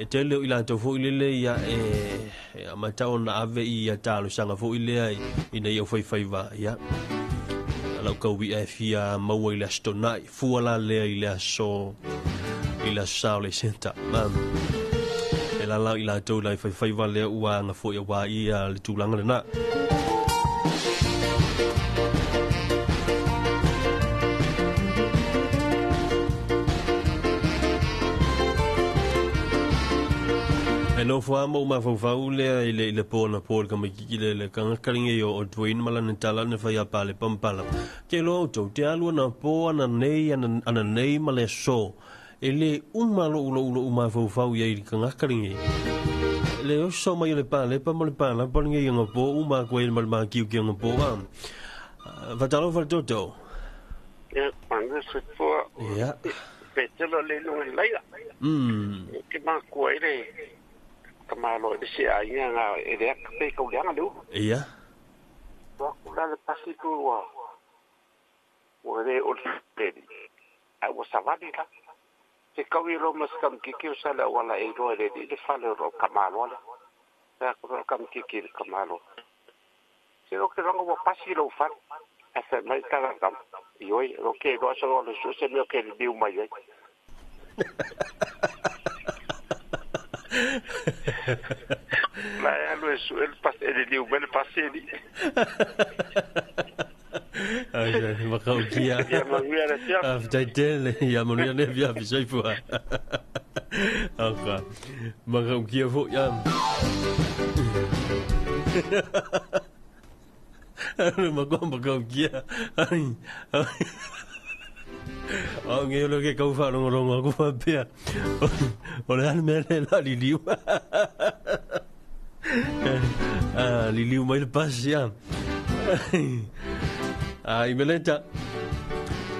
e te leo i la tau fo i lele ia e a matau na ave i ia talo sanga fo i lea i na ia whai whai wa, ia. Lau kau i e fia maua i le astonai, fua la lea i le aso, i le aso le senta. E la lau i la tau lai whai whai wa lea ua nga fo i a wā i a le tūlanga le nā. E no fua mo ma fau lea i le pōna pō le kamikiki le le kangakaringa i o Dwayne malana tala na whai a pale pampala. Ke loa o tau te alua na pō ana nei, ana nei ma le so. E le uma lo ulo ulo uma fau ia i le kangakaringa. Le oso mai le pale pa mo le pala pa ngai nga pō uma koe ma le makiu ki nga pō. Fatalo faltoto. Ia, panga se pō. Ia. Petelo le lunga leila. Ke makua i le kamalo e se a inga nga e le pe kau le lu. Ia. Wa ku la le pasi tu wa. Wa le o le. A wa savani la. Te kau i ro mas kam kiki o sala wala e ro le le fale ro kamalo le. Sa ko ro kam kiki le kamalo. Se ro ke rongo wa pasi lo fa. A se mai ta kam. Ioi ro ke ro so lo so se me ke le mai ai. La alu e su el pas el liu mele paseli. Ai makaukia. Ia manuia le sia. Aftaitele ia manuia le via fisaifua. Aka. Makaukia fo ia. Makau makaukia. Ai. O nge lo ke kau whalongorongo aku whapea. O le ane mea le la liliu. Liliu mai le pasi a. I meleta.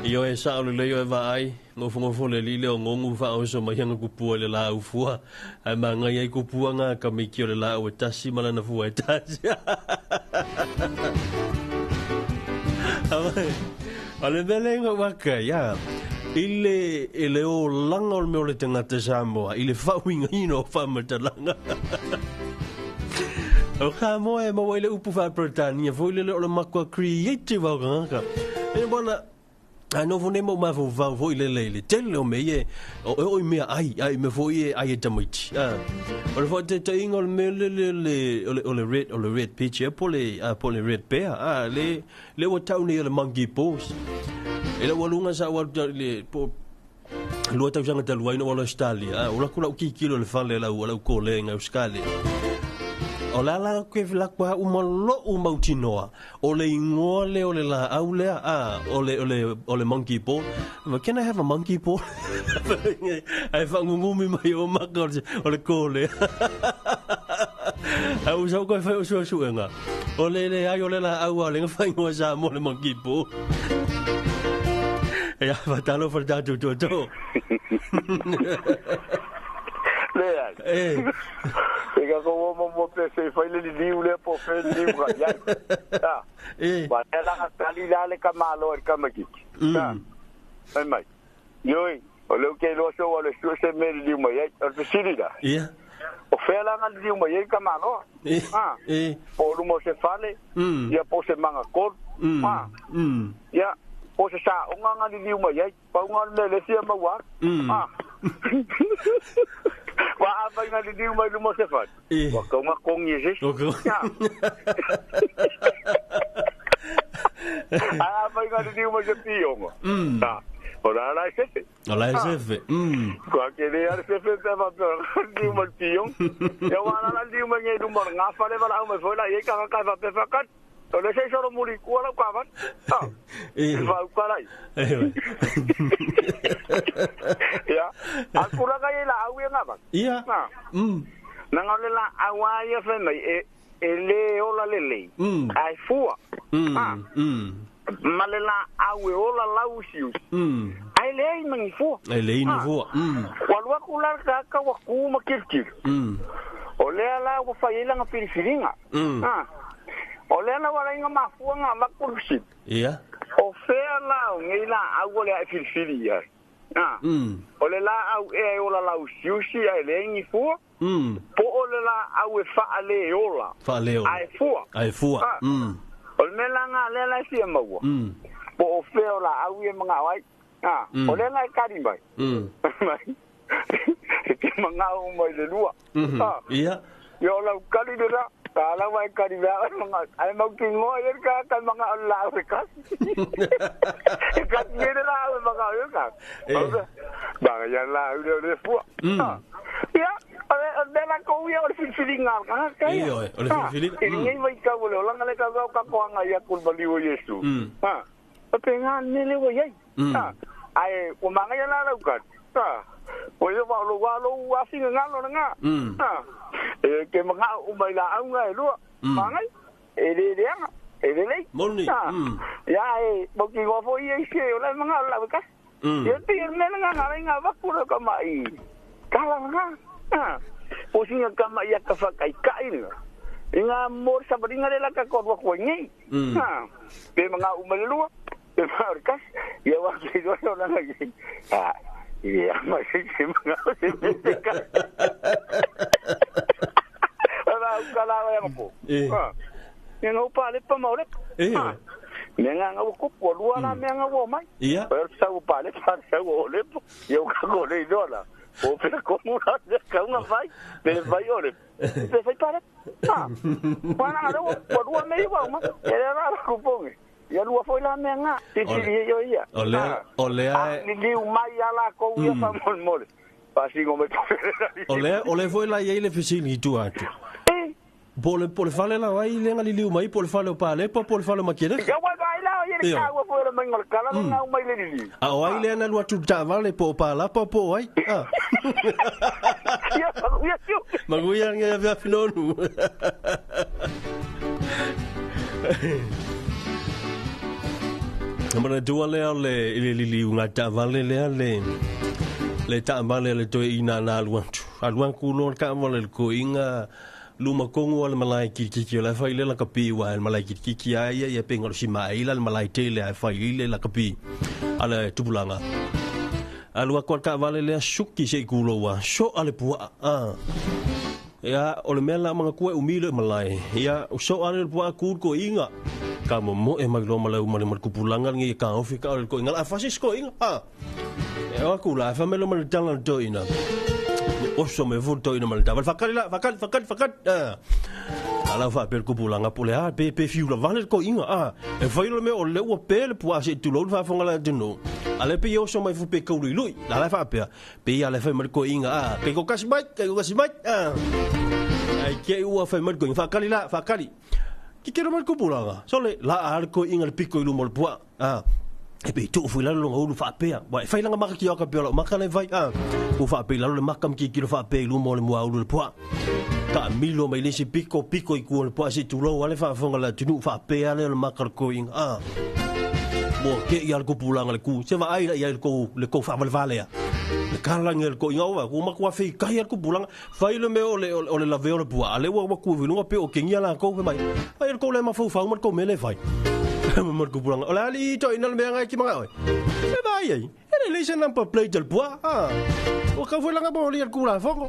I oe sao le leo e vaai. Ngofo le lile o ngongu whaoso mai hanga kupua le la ufua. Ai mangai ai kupua ngā kamiki o le la ue tasi malana fua e tasi. O le melenga waka, ia. I le o langa o le meo le tangata Samoa, i le whauinga ino o whamatalanga. O ka moe maua i le upu whaapratania, fo i le o le makua creative au kangaka. E wana, a nofo nei mau mafau fau fo i le leile, tele o me ie, o e oi mea ai, ai me fo i e ai e tamaiti. O le fo te tainga o le mea le o le red peach, po le red pear, le ua tau nei o le monkey balls. E le ua lunga sa ua le po lua tausanga talu ai na wala Australia. O la kula u kikilo le fale la ua lau kole nga Australia. O la la ke la kwa uma lo u mautinoa. O le ingoa le o le la au lea a o le monkey ball. Can I have a monkey ball? Ai whangungumi mai o maka o le kole. Au sau koe whai o sua suenga. O le le ai o le la au a le nga whaingoa sa mo le monkey ball. Ia, fatalo fatatu toto. Lea. Eh. E ka ko mo mo pe se fai le liu le po fe liu ka ya. Ah. Eh. Ba la ka tali la le kamalo e kamakiki. Ah. Mai mai. Yoi, o le ke lo so o le so se me liu mai ai, o se siri la. Ia. O fe la nga liu mai ai kamalo. Ah. Eh. Po lu mo se fale. Ia po se manga kor. Ah. Ia. O se sa o nga liu mai ai, pa nga le le sia maua. Ah. Wa a vai nga liu mai lu mo se fale. Wa ka nga kongi se. A vai nga Ngali mai se pionga. O la la sefe. O la sefe. Kua ke le ale sefe te va pe ni mai piong. Ya wa la ni mai ngai luma nga fa le va mai foi la ye ka ka fa pe fa kat. O le se solo muri kua la ka va. Ah. E va ka lai. Ya. A kula ka ye la au ye nga va. Ia. Na nga le la awa ye fe mai e le ola le le. Ai fua. Malela awe ola lausiu. Ai le ai mangi fua. Ai le inu fua. Wa lua kula ka ka wa ku ma kirkir. O le ala wa fa ila nga filifilinga. O le ala wa inga mafua nga makulusi. Ia. O fea la o ngai la au le ai filifili ia. O le la au e ola lausiu si ai le ingi fua. Po o le la au e fa ale ola. Fa ale ola. Ai fua. Ai fua. O le melanga le la sia maua. Po o feo la au e manga ai. O le ngai kari mai. Mai. Ke manga o mai le lua. Ia. Yo la kari le la. Ka la mai kari va manga. Ai mau ki ngo e ka ka manga o la o ka. E ka ni le la o manga o ka. Ba ya la o le fua. Ia. O le la ko ia o le filifilinga ka ka. Ia o le filifilinga. E ngai mai ka o le olanga le ka ka ko anga ia ku bali o Yesu. O pe nga nele o iai. Ai o manga ia la ka. O ia wa lo wa lo wa finga ngalo nga. E ke manga o mai la au nga e lua. Manga e le le anga. E le le. Moni. Ya e mo ki go fo ia se o la manga la ka. Ia te me nga nga nga va ku ka mai. Kala nga. O singa kama ia ka whakai kai nga. Inga mor sa baringa le laka ko ko ngi. Pe manga umalua, pe markas, ia wa ki do na ngi. Ia ma se se manga se se ka. Ora kala wa mo. Ia no pa le pa mo le. Me nga nga ko ko lua na me nga wo mai. Ia. Pero sa u pa le pa sa wo le. Ia ka ko le do la. O pe como la ka unha vai, pe vai ore. Pe vai para. Para nga do, por lua me igual, ma. Era la cupón. Ia lua foi la me nga. Ti yo ia. Ole ni li mai ala ko ia fa mol mol. Pa si go me. Ole foi la ia le fesili tu atu. Pole pole fale la vai le nga li mai pole fale pa le pole fale makere. Ia wa vai la ia ka wa foi la mangol kala nga mai le li. A o ai le na lua tu ta vale po pa la po po ai. Ia ia tu. Maguia nga via finonu. Mana dua le le li nga ta vale le le le ta vale le toi ina na lua. Alua ku lo ka vale ko inga luma kongo al malai kiki la fai le la kapi wa al malai kiki ai ia pengo si mai la malai tele ai fai le la kapi ala tupulanga alua ko ka vale le suki se kulo wa so ale pua ia o le mela manga ku umile malai ia so ale pua ku ko inga ka mo mo e mai lo malai malai kupulanga ngi ka ofi ka ko inga la fasis ko inga e o ku la fa melo mal tanga do ina oso me volto ina mal tava fakali la fakali fakali fakali ala fa per kupulanga pole a pe pe fiula vale ko inga e fai lo me o le o pele pua se tu lo fa fonga la de no ale pe oso mai fu pe ko lui la la fa pe pe ala fa mal ko inga ke ko kasi mai ke ko kasi mai ai ke u fa mal ko inga fakali la fakali ki ke mal kupulanga sole la al ko inga le piko ilu mol pua e pe tu fu la lo ulu fa pe wa fai langa maka ki ka pe lo maka le vai u fa pe la lo maka ki ki lo fa pe lu mo le mo ulu le pua ka milo mai le si piko piko i ku le pua si tu lo ale fa fonga la tunu fa pe ale le maka ko inga mo ke ia le kupulanga le ku se va ai la ia le ko fa vale ya le kala ngel ko inga wa ku makua fi kai le kupulanga fai le me o le la veo le pua ale wa ku vi lunga pe o ke ngia la ko mai ai le ko le ma fu fa mo ko me le fai mo kupulanga o la li to ina le mea ngai ki manga oi e vai ai e le se number plate del pua o ka foi langa bo li ku la fongo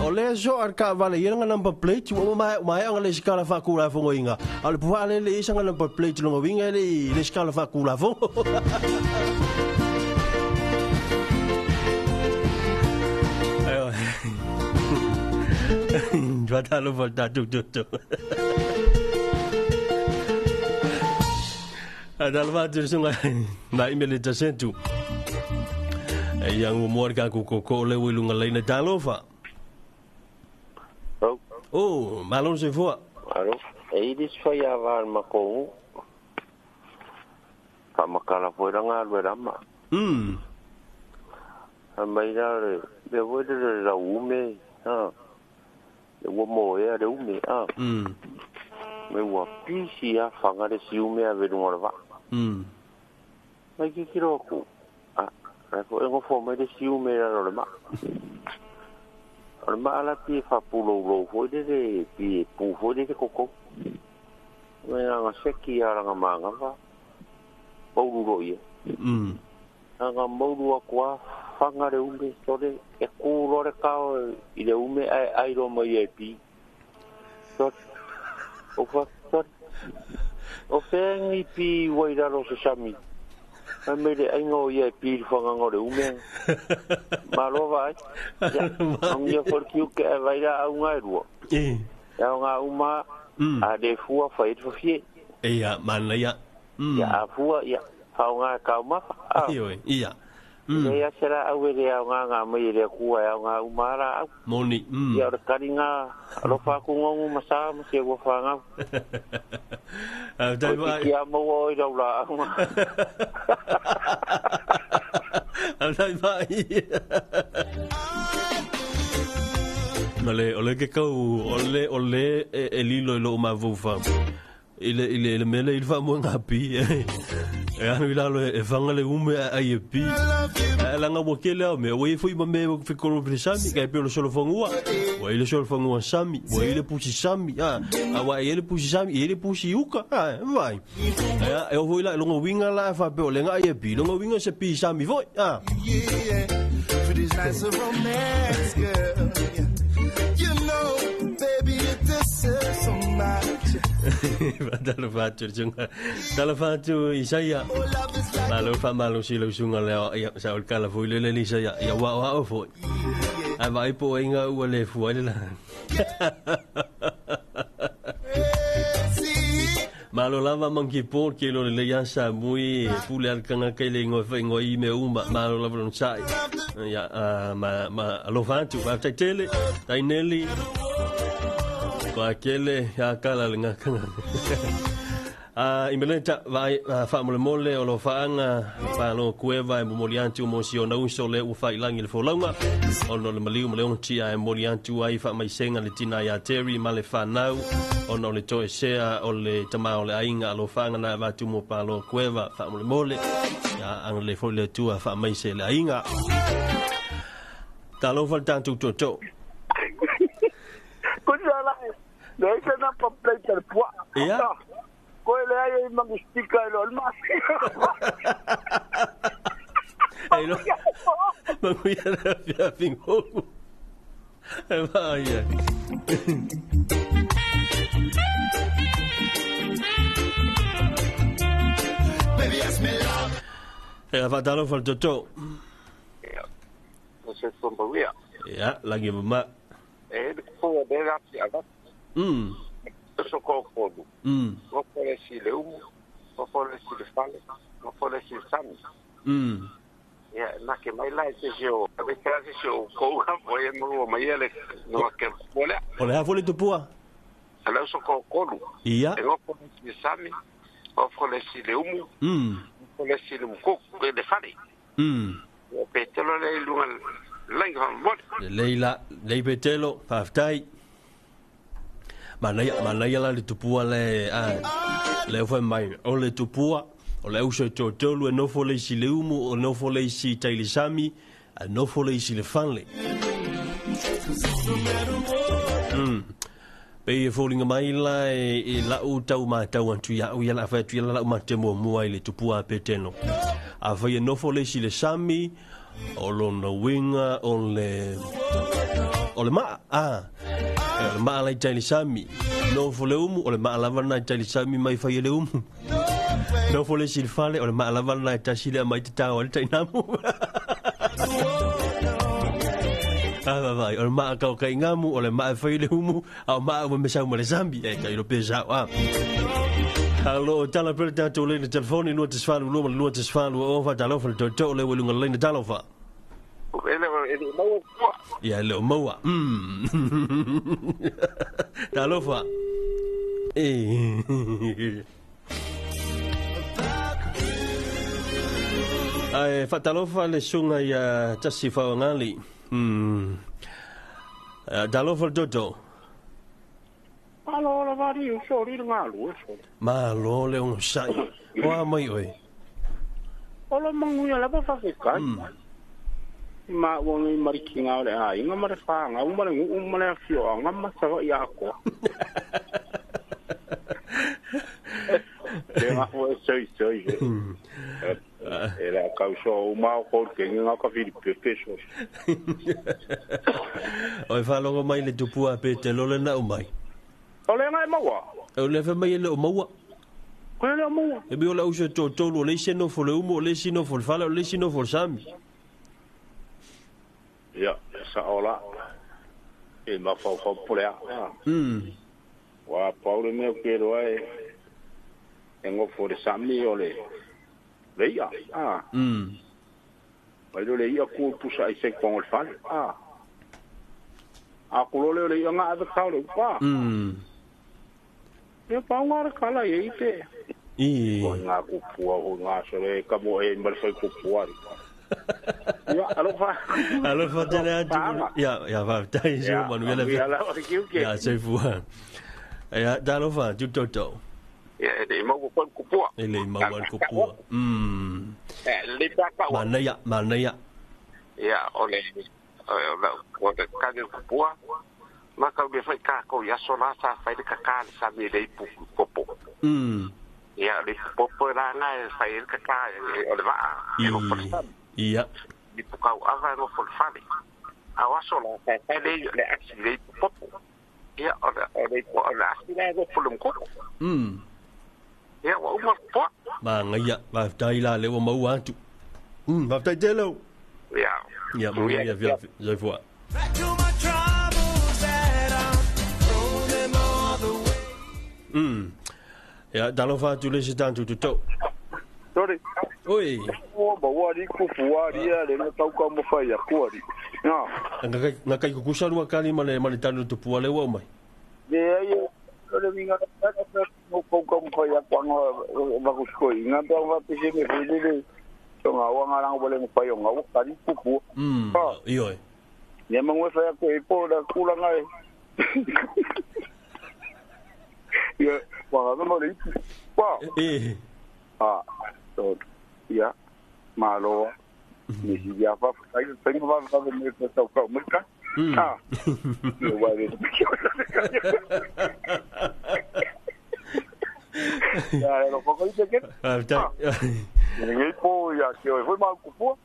o le so ar ka vale ia nga number plate o mai mai nga le skala fa ku la fongo inga al pua le le isa nga number plate longa winga le le skala fa ku la fongo ayo Jwata lo volta tu tu tu. Talofa atu i le susuga na imele tasetu. E ia muamua le tatou koko le ua i luga laina talofa. Oh. Oh, malo le soifua. Malo. E i le se faiava a le matou nuu. Faamatala foi la galue lama. Fai mai la le mea foi lele le lau ume, a. Le ua moea le ume, a. Me ua pisi a faga le isi ume ave i luga o le vaa. Mai tilotilo atu, a, la foi e nofo mai le isi ume i lalo o le maa. O le maa la pei e faapuloulou foi lele, pei e pu foi lele totonu. Mai na ona seki lava o lana manava, moulu loa i ai. Na ona moulu atu lava, faga le ume, sole, e ku loa le kao i le ume ae ai loa ma ia e pi. Sole, ou fai atu, sole, o fea ni pi ua i lalo o se sami? Fai mai le aiga o ia e pi i le fagaga o le ume. Malo vaai. Ia, manuia foi le tiute ae vai la auga e lua. E aoga uma a le fua fai ai le fafie. Ia, manaia. Ia, a fua, ia, faaaoga e taumafa. Ioe, ia. E leai lava se laau e le aoga na aumai e le Atua e aoga uma lava laau. Moni. Ia, o le taliga alofa atu Nonu ma Sa ma si a lua fanau. Toeitiiti lava maua oe i lau laau. Faafetai mai. O le ke kau, o le, o le e lilo i lou mafaufau. I le, i le, le mea lea i le faamoega pi, e alu i lalo e faga le ume ae ai e pi. Ae laga ua tele lava mea, ua i ai foi ma mea ua fekolo i le sami, kai pei o le solofanua, ua i ai le solofanua sami, ua i ai le pusi sami, a, aua e i ai le pusi sami, e i ai le pusi uka, a, vai. Ia, e oo foi la i lona uiga la e faapea o lea na ai e pi, lona uiga se pi sami foi, a. Talofa atu le susuga. Talofa atu Isaia. Malo faamalosi i lau susuga lea. Ia, sa o le tala foi lele le Isaia. Ia ua aoao foi. Ae vaai po o ai nga ua le fua ai le la. Malo lava Monkey Paul ke lo lelei a sa mui e pule a le tagata i le ingoa e faaigoa ai i mea uma. Malo lava lona sa'i. Ia, ma, ma alofa atu. Faafetai tele, Taineli. Koa kele, ia kala le ngakanga. I Meleta, vaai, faamolemole o lo faaga, palo kueva e momoli atu mo si ona uso le ua faailangi le folauga, ona o le maliu ma le oti a e momoli atu ai faamaisega le tina ia Terry ma le fanau, ona o le toesea o le tama o le aiga alofaaga na avatu mo palo kueva, faamolemole, ia agalelei foi le Atua faamaise le aiga. Talofa le tatou tootoo. Leai se number plate a le puaa. Ia. Koe leai e i mangi sticker e loa le masi. Ei lo. Manuia le afiafi ngoku. E vai e. E faatalofa le tootoo. Ia. Se sombauia. Ia, lagi ma. E le fua le ati avatu. So ko kolu. Nofo le isi i le umu, nofo le isi i le fale, nofo le isi i le sami. Ia, na ke mai la e se isi o, ave se isi isi o kou ha mo e maua mai ia le no ke mo lea. O le a foi le tupua? A le uso ko kolu. Ia. E nofo le isi i le sami, nofo le isi i le umu, nofo le isi i le mukuku, i le fale. Ia Petelo lea i luga laina faamolemole. Lelei la, lelei Petelo, faafetai. Manaia, manaia la le tupua le, a, le fai mai, o le tupua, o le auso e toatolu e nofo le isi i le umu, o nofo le isi i tai i le sami, a nofo le isi i le fale. Pei e foliga mai la e lau tau matau atu ia'u ia la fai atu ia la lau mate muamua i le tupua a Petelo. Afai e nofo le isi i le sami, o lona uiga o le o le maa, a, e o le maa la i tai i le sami. Nofo le umu, o le maa lava lena i tai i le sami mai fai e le umu. Nofo le isi i le fale, o le maa lava lena e tasi lea mai tatao ai le tainamu. A vaavaai, o le maa kau kai ngamu, o le maa e fai le umu, a o maa ua mesau ma le sami, e tailo pe sao a. Alo tala pele tatou le telefoni 242 ma 242 o fa talofa le toto le welunga le talofa. Ele ele maua pua. Ia le maua. Talofa. Ai fatalofa le sunga ia tasi fawangali. Talofa le toto. Alo la vari o sori le ngalu e so. Malo le ongo sai. Oa mai oe. Olo mangu ia lava fa fe kai. Ma ua ngai mariki ngā o le a inga mare whaanga, umare ngu umare a fio a ngama sawa i a koa. Te ngā fo e soi soi. E la kau so o mao kour ke ngā ka whiri pepe so. Oi whalongo mai le tupua pe te lole na umai. O le ngai maua. O le wha mai e le o maua. Koe le o maua. E bi o la uso tō tōlu o le isi no fo le umu, o le isi no fo le whala, o le isi no fo le sami. Ia, sa ola. E mawhau hau pore a. Wa paure mea ke roa e ngofo le sami o le leia. Mai le ia ku pusa i se kongo le fale. A kulo le leia ngā ave kau le upa. Ia paunga re kala e i te. I. Ko ngā kupua ho ngā sore ka mo e marwhai kupua ri. Ia, alofa. Alofa tele atu. Ia, ia, fa, tai se manu ia le. Ia, se fua. Ia, talofa, tu toto. Ia, e le mau ko kupua. E le mau ko kupua. E le pa ka. Manaia, manaia. Ia, ole o le ka le kupua. Ma ka le fai ka ko ia sola sa fai le ka ka sa me le pu popo. Ia, le popo la na e fai le ka ka o le va. E lo po. Ia. Ni pukau ava no fo fale. A waso la ka ka le le asi le popo. Ia o le o le asi le go fo ko. Ia wa uma po. Ma ngai va dai la le o mau atu. Va dai telo. Ia. Ia mo ia via je vois. Ia talofa tu le sitan tu to. Sorry. Oi. O ba wa ri ku fu ari le na tau ka mo fai a ku ari. No. Nga kai ku saru kali male male tanu tu pua le wa mai. Le ai le minga ka mo ko ka mo fai a ku no ba ku skoi. Nga pa va pe se me fu le. To nga wa nga rang bole mo fai o nga wa kali ku pu. Io. Ne mangu fai a ku e po la ku la ngai. Ia wa nga mo le. Wa. Eh. Ah. So, ia malo ni si ia fa ai tengo va va me tau ka merka. Ah. Ia wa le. Ya lo poco dice que. Ah, ta. Ni po ya que hoy fue mal cupo.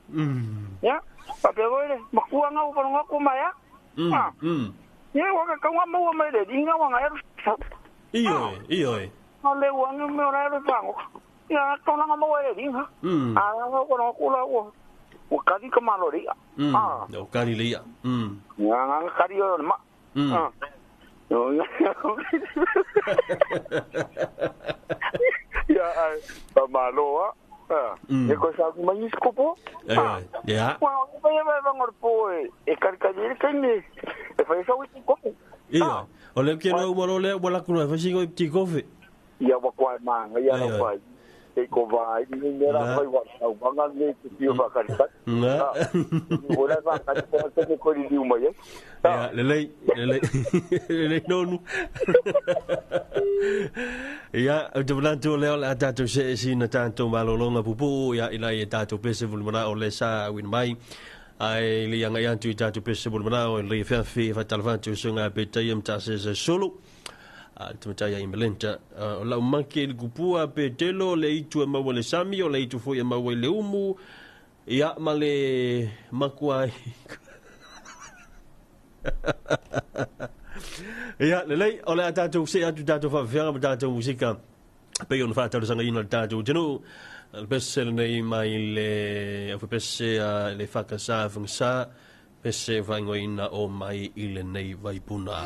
Ya, pa pe voy, makua nga upa nga ko maya. Ah. Ye wa ka ka mo mai le dinga wa nga. Iyo, iyo. No le wa nga me ora le pango. Ia tona nga mo e ringa. Ah, nga ko no kula o. O kari ka malo ri. Ah, o kari le ia. Nga nga kari o ma. Ah. No. Ya ai pa malo a. Ah. E ko sa ku mai skopo. Eh, ya. Wa o pa ya va ngor po e kari kari ke ni. E fa sa wi ko. Ia. O le ke no mo le wala ku no fa singo i kofe. Ia wa kwa ma ia la fa. E ko vai ni me ra fai wa au banga ni te tio fa ka ka. Na. Ora va ka te te ko ri uma ye. Ya, le lei, le lei. Le lei nonu. Ia, o te volantu leo la tatou se sina tatou malolonga pupu ia ila e tatou pese vulmana o le sa win mai. Ai le anga iantu i tatou pese vulmana o le fiafi fa talvantu sunga pe tayam ta se solo. A te matai ai melenta o lau manke le kupua pe telo le itu e maua le sami o le itu foi e maua le umu ia ma le makua ia le lei o le a tatou se atu tatou faafeaga ma tatou musika pe ona faatalosaga le tatou atunuu le pese lenei mai le aufepese a le fakasa fagasa pese faaigoaina o mai i lenei vaipuna.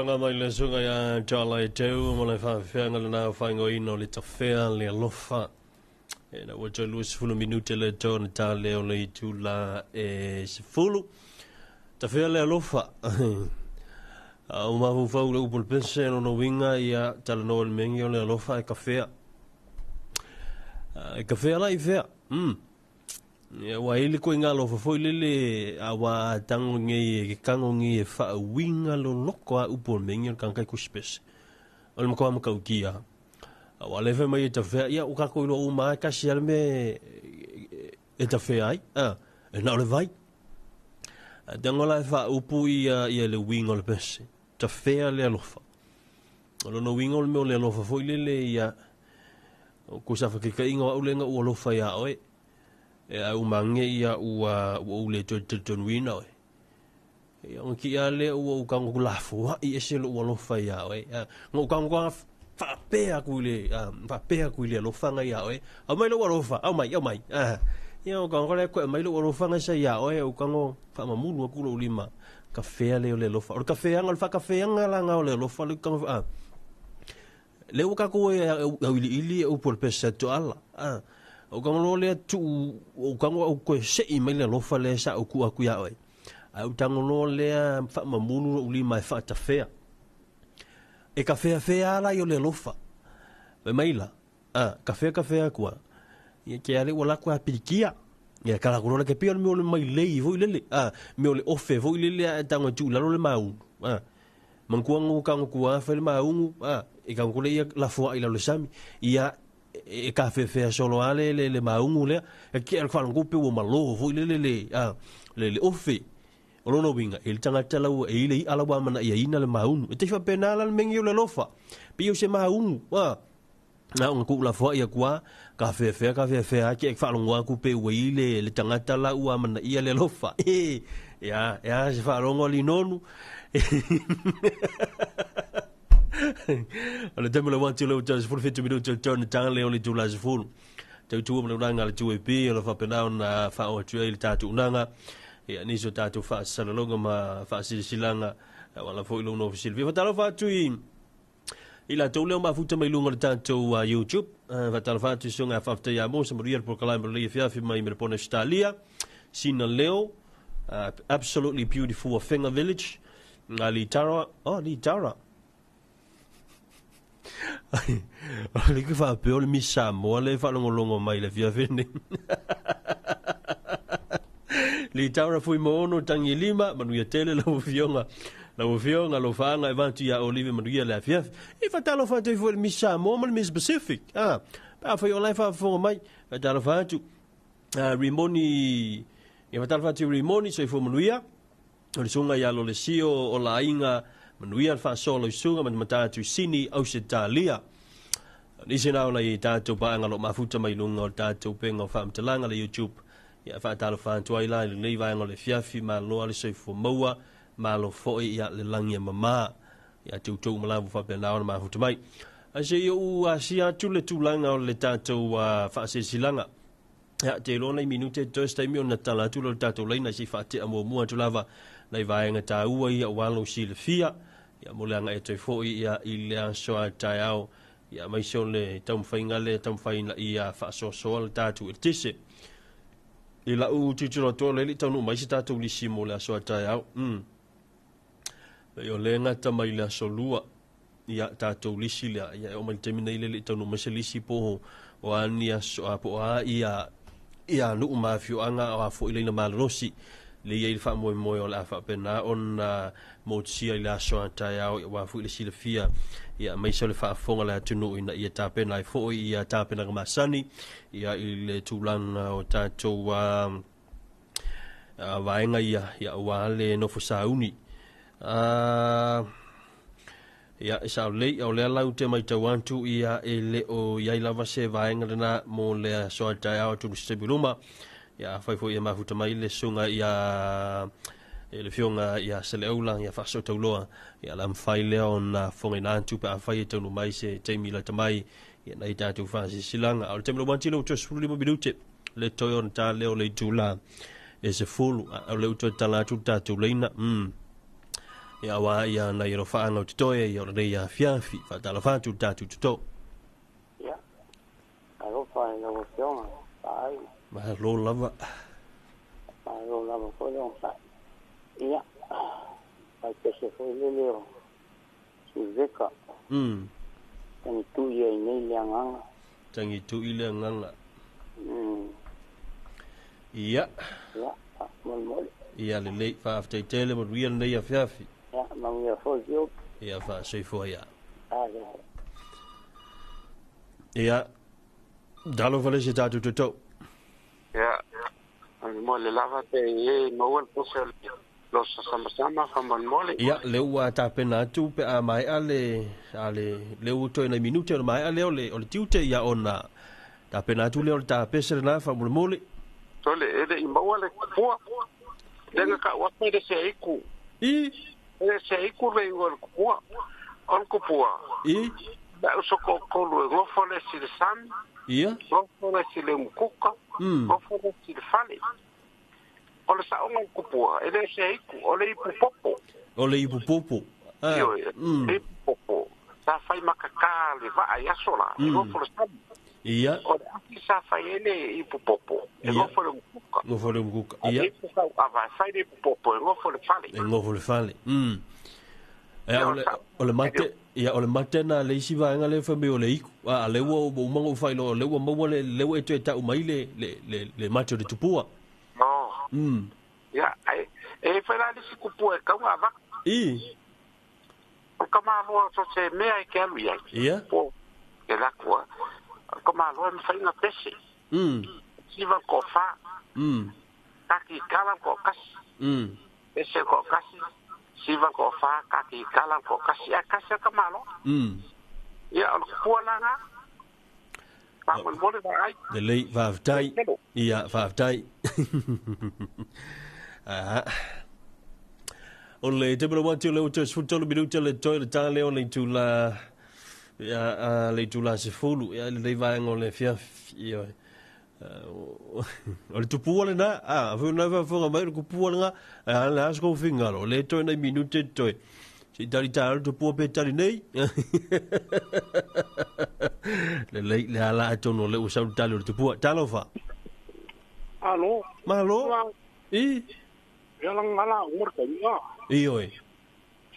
Nga mai le suga ia tala e teu mo le whaafeanga le nā whaingoina o le tawhea le alofa. E na ua tau 20 minute le tau na tā leo le itu la e sefulu. Tawhea le alofa. O mafu le upol pense no no winga ia tala no le mengi o le alofa e kawhea. E kawhea la i whea. Ia wa ili ko inga alofa foi lele a wa tango ngi e kango ngi e wha winga lo loko a upol mengi o kankai kuspes. O le makoa makau kia. A wa lewe mai e tawhea ia o kako ilo o maa kasi alme e tawhea ai. E na o le vai. Tangola e whaupu ia le winga o le pese. Ta whea le alofa. O lona winga o le meo le alofa foi lele ia o ko sa whakeka inga wa ulenga ua alofa ia oe. E au mange ia ua ule toe tele oe. Ia onga ki ia le ua ukango ku lafu wa i ese lo ua alofa ia oe. Nga ukango kwa whaapea ku ile alofa nga ia oe. Au mai lo ua alofa, au mai, au mai. Ia o kango le koe mai lo ua alofa nga sa ia oe o kango whaamamulu aku lo ulima. Ka whea le o le alofa. O le ka wheanga, o le whakawheanga la nga o le alofa le kango Le ua kako e au ili ili e upu o le pesa to ala. O kango lo lea tu, o kango au koe sei mai le alofa le sa au ku aku ia oe. Au tango lo lea whaamamulu lo ulima e whaatawhea. E ka whea whea ala i o le alofa. Mai maila. Ka whea ka whea kua. Ia ke ale ua lako a pirikia. Ia ka lako lola ke pia o le meo le mai lei foi lele. Meo le ofe foi lele a tango tu lalo le maunu. Mangkuangu kango kua whai le maungu. E kango kule ia lafua i lalo le sami. Ia e ka whea whea solo ale le maungu lea. E ke al whalangu pe ua malo foi lele le ofe. O lona winga, e le tangata lau e ile i ala wa mana ia ina le maunu. E te whapena ala le mengi o le lofa. Pe o se maungu. Nā unga kuu la fua ia kua, ka whea, ke e whalongo aku pe ua ile le tangata la ua mana ia le lofa. E, ia, se whalongo li nonu. O le temu le wanti le uta sefulu 7 minuto tona tanga le o le tula sefulu. Tau tua mana unanga le tue pi, o le whapena ona whao atu e le tātu unanga. Ia niso tātou whaasalalonga ma whaasilisilanga wala foi lono ofisili. Whatalo whaatu i la tau leo mafuta mai lunga le tātou YouTube. Whatalo whaatu sunga whafta ia mo sa maria le porkalai ma le fiafi mai me le pona Australia. Sina Leo, absolutely beautiful Whenga Village. Li Tara, oh Li Tara. Le ku whaapeo le misa moa le whalongolongo mai le fiafi nei. Li Tara fui moono tangi lima, manuia tele la ufionga. La ufionga lo whaanga e vantu ia Olive manuia le afiafi. E whatalo whatu i fui le Miss Samoa ma le Miss Pacific. Pā whai o lai whaafonga mai. Whatalo whatu. Rimoni, e whatalo whatu Rimoni, so i fua manuia. O le sunga ia lo le sio o la inga manuia le whaasola i sunga matatu sini au se talia. Nisi nao na i tātou paanga lo mafuta mai lunga o tātou penga o whaamtalanga le YouTube. Ia whaatalo whaantua i lai le vaenga le fiafi ma loa le soifua maua ma lo foi ia le langi mama ia tautou malavu faapena ona mafuta mai. Ae i ou asia atu le tulaga o le tatou faaselesilaga. Ia te iloa nai minute toe se taimi ona tala atu le tatou laina se i faatea muamua atu lava nai vaega tāua ia ua lou silafia ia mo le agaʻi toe foʻi ia i le aso a taeao ia maise o le taumafaiga le taumafai ia faasoasoa le tatou eletise. I lau tilotilo atoa le li taunuu mai se tatou lisi mo le aso a taeao. O le gata mai le aso lua ia tatou lisi lea ia e oo mai le taimi nei le lii taunuu mai se lisi po o ani aso a po o a ia ia nuu ma afioaga o a foʻi laina malolosi le ia i le faamoemoe o le a faapena ona motusia i le aso a taeao ia ua foʻi le silafia ia maise o le faafofoga le atunuu ina ia tapena ai foʻi ia tapenaga masani ia i le tulaga o tatou vaega ia ia ua le nofo sauni. Ia e sao lei o lea lau te mai tau atu ia e le o iai lava se vaega lena mo le aso a taeao atu le se luma. Ia fai foi e mafuta mai le sunga ia e le fionga ia seleula ia faaso tauloa ia la mfai lea ona fogaina atu pe afai e taunu mai se taimi lata mai ia nai tatou faasisilaga. O le taimi le wanti le uto 15 minute le toe ona ta lea o le itula e sefulu o le uto tala atu tatou leina. Ia wa ia nai alofaaga o totoe ia o lenei afiafi faatalofa atu le tatou toto. Ia alofa i lau afioga faai. Malo lava. Malo lava foi le ogasai. Ia faipese foi lele o Silveka. Tagituʻi ai nei le agaga. Tagituʻi le agaga. Ia. Ia molemole. Ia lelei faafetaitele manuia lenei afiafi. Ia manuia foi Siopi. Ia faasoifua ia. Ale. Ia talofa le se tatou toto. Ia mo le lava pe e maua le pose o Lo sasamasama faamolemole. Ia, lea ua tapena atu pe a maea le a le lea ua toe nai minute ona maea lea o le o le tiute ia ona tapena atu lea o le tapese lena faamolemole. Tole e leʻi maua le kupua. Lega ka ua pe le seiku. I E seiku le igoa o le kupua. O le kupua. I Le usokokolu e gofo le isi i le sami. Ia. Gofo le isi i le umukuka. Gofo le isi i le fale. O le saʻoga o le kupua, e le seiku, o le ipu popo. O le ipu popo. Ah. Ioe, ipu popo. Sa fai makakā le vaa i aso la, e gofo le sami. Ia. O le afi sa fai ai le ipu popo, e gofo le umukuka. Gofo le umukuka. A Ia. le ipu sauava e fai le ipu popo, e gofo le fale. E gofo le fale. Ia, o le o le mate ia o le mate na le isi vaega lea fai mai o le iku. A lea ua uma ona ou faailoa o lea ua maua le lea ua e toe tau mai le le le le mate o le tupua. Oh. Ia, ai e fai la le isi kupua e tau avatu. I. O ka maloa so se mea e ke alu i ai. Ia. Po e la kua. O ka maloa e mawhai ngā pese. Siva ko wha. Kaki kala ko kasi. Pese ko kasi. Siva ko wha, kaki kala ko kasi. A kasi a ka maloa. Ia, o le kupua la ngā. Faamolemole vaai. Lelei, faafetai. Ia, faafetai. Ah. O le taimi lava atu o lea ua toe 13 minute le toe le tā lea o le itula ia, a, le itula 10 ia, i lenei vaega o le afiafi. Ioe. O le tupua lena, a, foi na faafofoga mai o le kupua lena, a le a se kou finagalo, o lea e toe nai minute toe. Se i tali taeao le tupua pe tali nei. Lelei, le ala atonu o lea ua sau le tali o le tupua. Talofa. Alo. Malo. I. Ia la ngala umar ka ia. Ioe.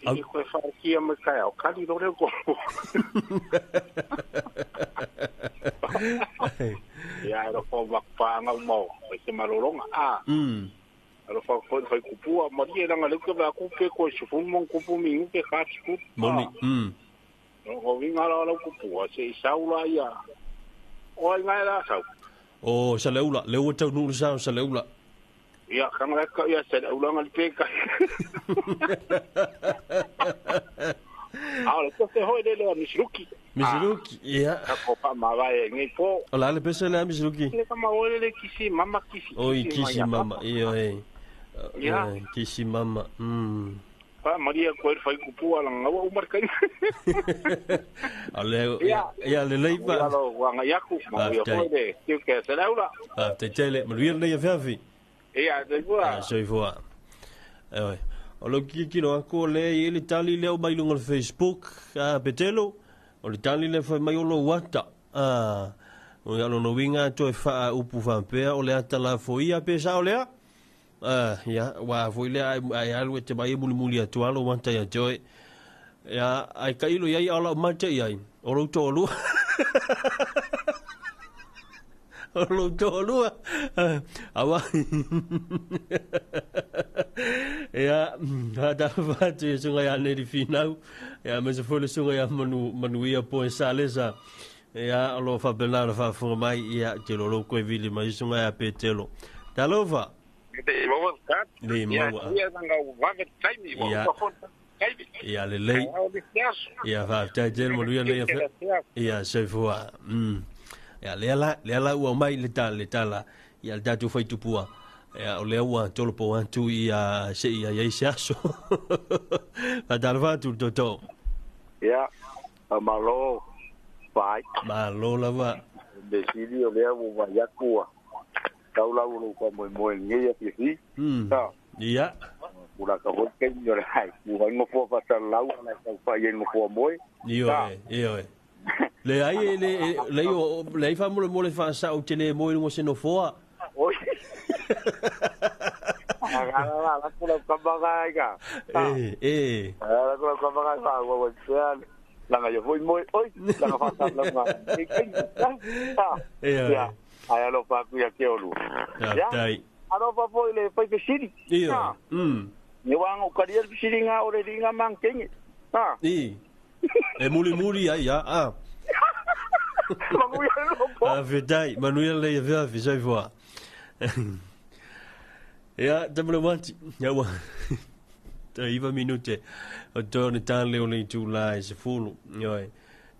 I koe whakia mai kai au kali lo reo ko. Ia e rofa wakpaanga umau. O se malolonga. A. Alo fa ko fai kupua marie langa le ke va ku pe ko se fu mon kupu mi ke ka ku. Moni. O winga la la kupua se i saula ia. O ai ngai la sau. O Saleula, le ua taunuu le sa o Saleula. Ia kanga ka ia Saleula ngali pe ka. A le te hoi le le Misiruki. Misiruki, ia. Ka ko pa ma vai ngai po. O la le pese le Misiruki. Le ka ma oi le kisi mama kisi. Oi kisi mama, ia e. Ia. Kisi mama. Pa Maria ko fai kupua la ngawa umar kai. A le ia le lei pa. Ia lo wa ngai aku, ma ia foi le ke ke Saleula. Ah, te tele, manuia lenei afiafi. Ia, soifua. Ah, soifua. Eoi. O lou kilokilo aku o lea e i ai le tali lea o mai luga o le Facebook, a Petelo, o le tali lea fai mai o lou ata. A, o ia lona uiga a toe faaupu faapea o le ata la foia pe sao lea? A, ia, ua foi lea ai, ai alu e te mai e mulimuli atu a lou ata ia te oe. Ia, ai tailo i ai a o lau mate i ai, o lou toalua. O lou toalua. Aua. Ia, faatalofa atu i le susuga ia Neli Finau, ia aemaise foi le susuga ia Manu, Manuia Poe Salesa. Ia, o lo o faapena ona faafofoga mai, ia, ou te iloa o lou koe vili mai susuga ia Petelo. Talofa. Le maua le tali. Le maua. Ia, ia langa ua vave le taimi, ua uma foi le taimi. Ia, lelei. Ae ao le isi aso. Ia, faafetai tele, manuia lenei afiafi. Ia, soifua. Ia, lea la, lea la ua aumai le tala, le tala, ia le tatou faitupua. Ia, o lea ua tolopo atu ia se i ai ai se aso. Faatalofa atu le tootoo. Ia, malo, vai. Malo lava. Le sili o lea ua vai atu ua tau lau o lou faamoemoe i lenei afiafi. Ia. Pula ka foi taimi o le hai, ua ai nofoa faasalalau ana e taufai ai nofoa moe. Ioe, ioe. Leai, e le, leai, o, leai faamolemole faasao ou te le moe i luga o se nofoa. Oi. Ala la ku lau kamaga ai ka. E, e. Ala ku lau kamaga ai faaauau ai pea langa ia foi moe, oi, langa faasalalauga. E kai, ha. Ioe. Ia, ai alofa atu ia te olua. Ia. Faafetai. Alofa foi le fai fesili. Ioe. Ia ua o kalia le fesiliga o le liga mangekenge. Ha. I. E mulimuli ai ia, a. Manuia le lopo. Faafetai, manuia lenei afiafi, soifua. Ia, tamale wati. Ia ua. Ta 9 minute. O tōna tāle o le itulā e 10. Ioe.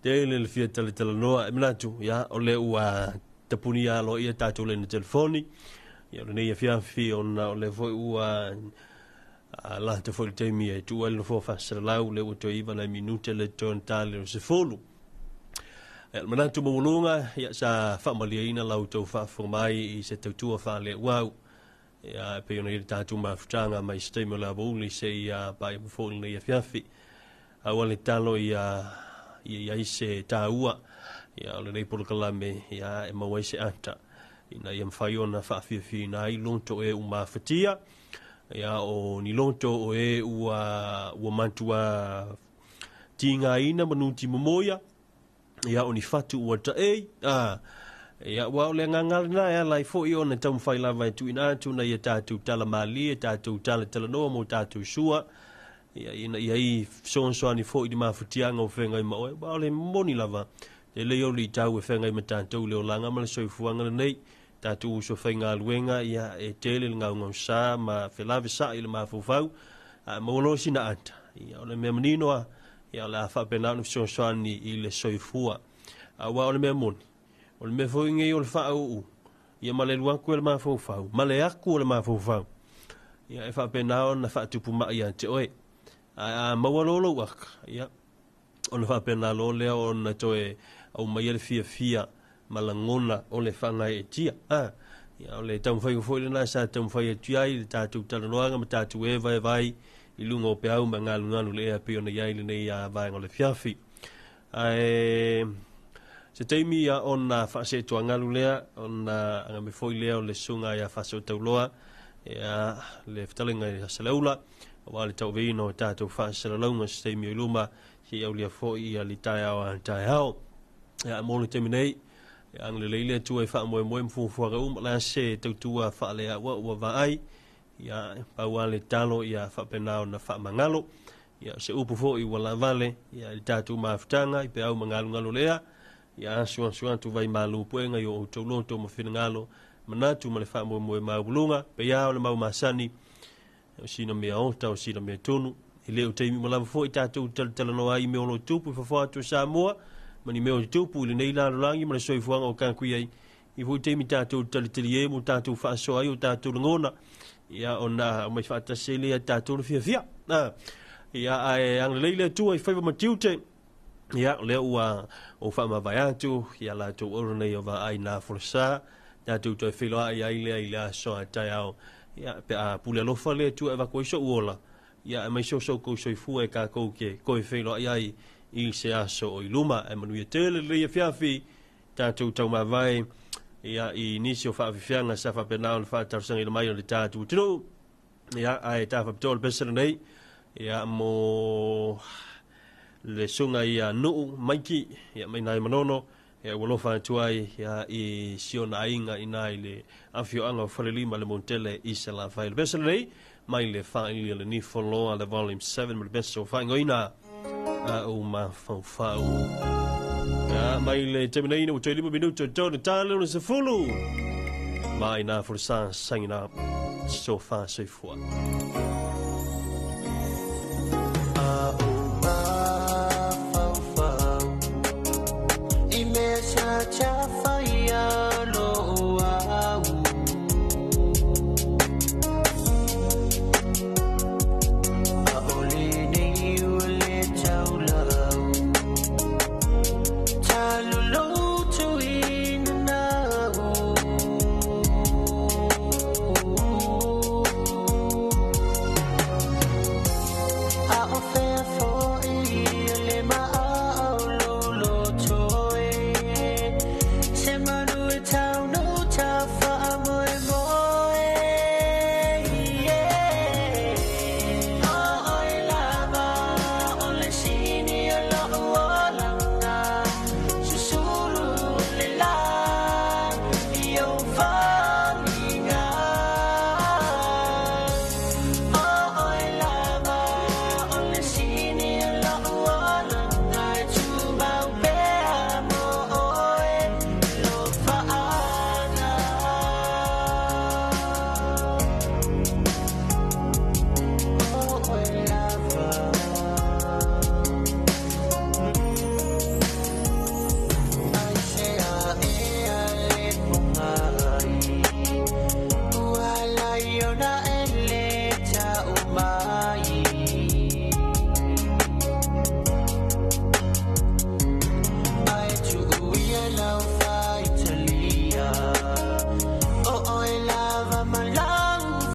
Tele le fia talatalanoa. E manatu, ia, o le ua tapuni alo ia tātou le na telefoni. Ia, o lenei afiafi ona o le foi ua la te foi le taimi e tuu ai le nofoa faasalalau le ua toe 9 nai minute le tōna tāle o 10. Ia, le manatu maualuga, ia, sa faamaliaina lau tau faafofoga mai i se tautua faaleauau. Ia, e pei ona i le tatou mafutaga mai se taimi o le aoauli se ia paia foi lenei afiafi. Aua le talo ia ia i ai se tāua ia o lenei polokalame ia e maua ai se ata ina ia mafai ona faafiafiaina ai loto e umafatia ia o ni loto o e ua ua matua tigaina ma nuti momoia ia o ni fatu ua taʻei a ia ua o le agaga lena e ala ai foi ona taumafai lava e tuuina atu na ia tatou tala malie tatou tala talanoa mo tatou sua ia ina ia i fesoasoani foi i le mafatiaga o feagai ma oe ua o le moni lava e lei o luitau e feagai ma tatou i le olaga ma le soifuaga lenei tatou uso faigaluega ia e tele le gaugausā ma felavesaʻi i le mafaufau a maua loa sina ata ia o le mea manino a ia o le a faapena ona fesoasoani i le soifua aua o le mea moni o le mea foi nei o le faauu ia ma le alu atu e le mafaufau ma le aku o le mafaufau ia e faapena ona faatupu maʻi ia te oe ae a maua loa lou aka ia ona faapena loa lea ona toe aumaia le fiafia ma lagona o le faagaeetia. A, ia, o le taumafaiga foi lena sa taumafai atu ai le tatou talanoaga ma tatou e vaevae i luga o peau ma galugalu le ea pei ona i ai lenei vaega o le fiafi. Ae se taimi ia ona faaseetuagalu lea ona agame foi lea o le susuga ia Faasootauloa ia le fetalenga i Salaula aua le tauaveina o tatou faasalalauga se taimi o i luma se i aulia foi ia le taeao a taeao. Ia mo le taimi nei, ia agalelei le Atua i faamoemoe ma fuafuaga uma la se tautua faaleaua ua vaai ia pau a le talo ia faapena ona faamagalo ia se upu foi ua lavale ia i le tatou mafutaga i peau ma galugalu lea ia asuasu atu vai malu puega i o outou loto ma finagalo manatu ma le faamoemoe maualuga pei o le mau masani o sina mea ota o sina mea tonu e le o taimi uma lava foi tatou talatalanoa ai i mea o lo o tupu i fafo atu o Samoa ma ni mea o tupu i lenei lalolagi ma le soifuaga o kaku i ai i foi taimi tatou talitalie mo tatou faasoa ai o tatou lagona ia ona aumai faatasi ai lea tatou le fiafia. Ia ae agalelei le Atua i faiva ma tiute ia o lea ua ou faamavae atu ia latou ola nei o vaai na folasa tatou toe feiloai ai lea i le aso a taeao ia pe a pule alofa le Atua e avatu ai soʻu ola ia e mai so outou soifua e kakou ke koe feiloai ai i se aso o i luma e manuia tele lenei afiafi tatou taumavae ia i nisi o faafiafiaga sa faapena ona faatalosagaina mai o le tatou atunuu ia ae tafaapitoa le pese lenei ia mo le susuga ia Nuu Maiki ia mai nai Manono ia ua alofa atu ai ia i si ona aiga ina i le afioaga o Falelima le Montele i Salafai. Le pese lenei mai le faailia le Nifoloa le Volume 7 ma le pese o faaigoaina a o mafaufau. Ia mai le taimi nei ina ua toe 5 minuto i tolu tale o le 10. Mai nā folasaga sagina sofa soifua.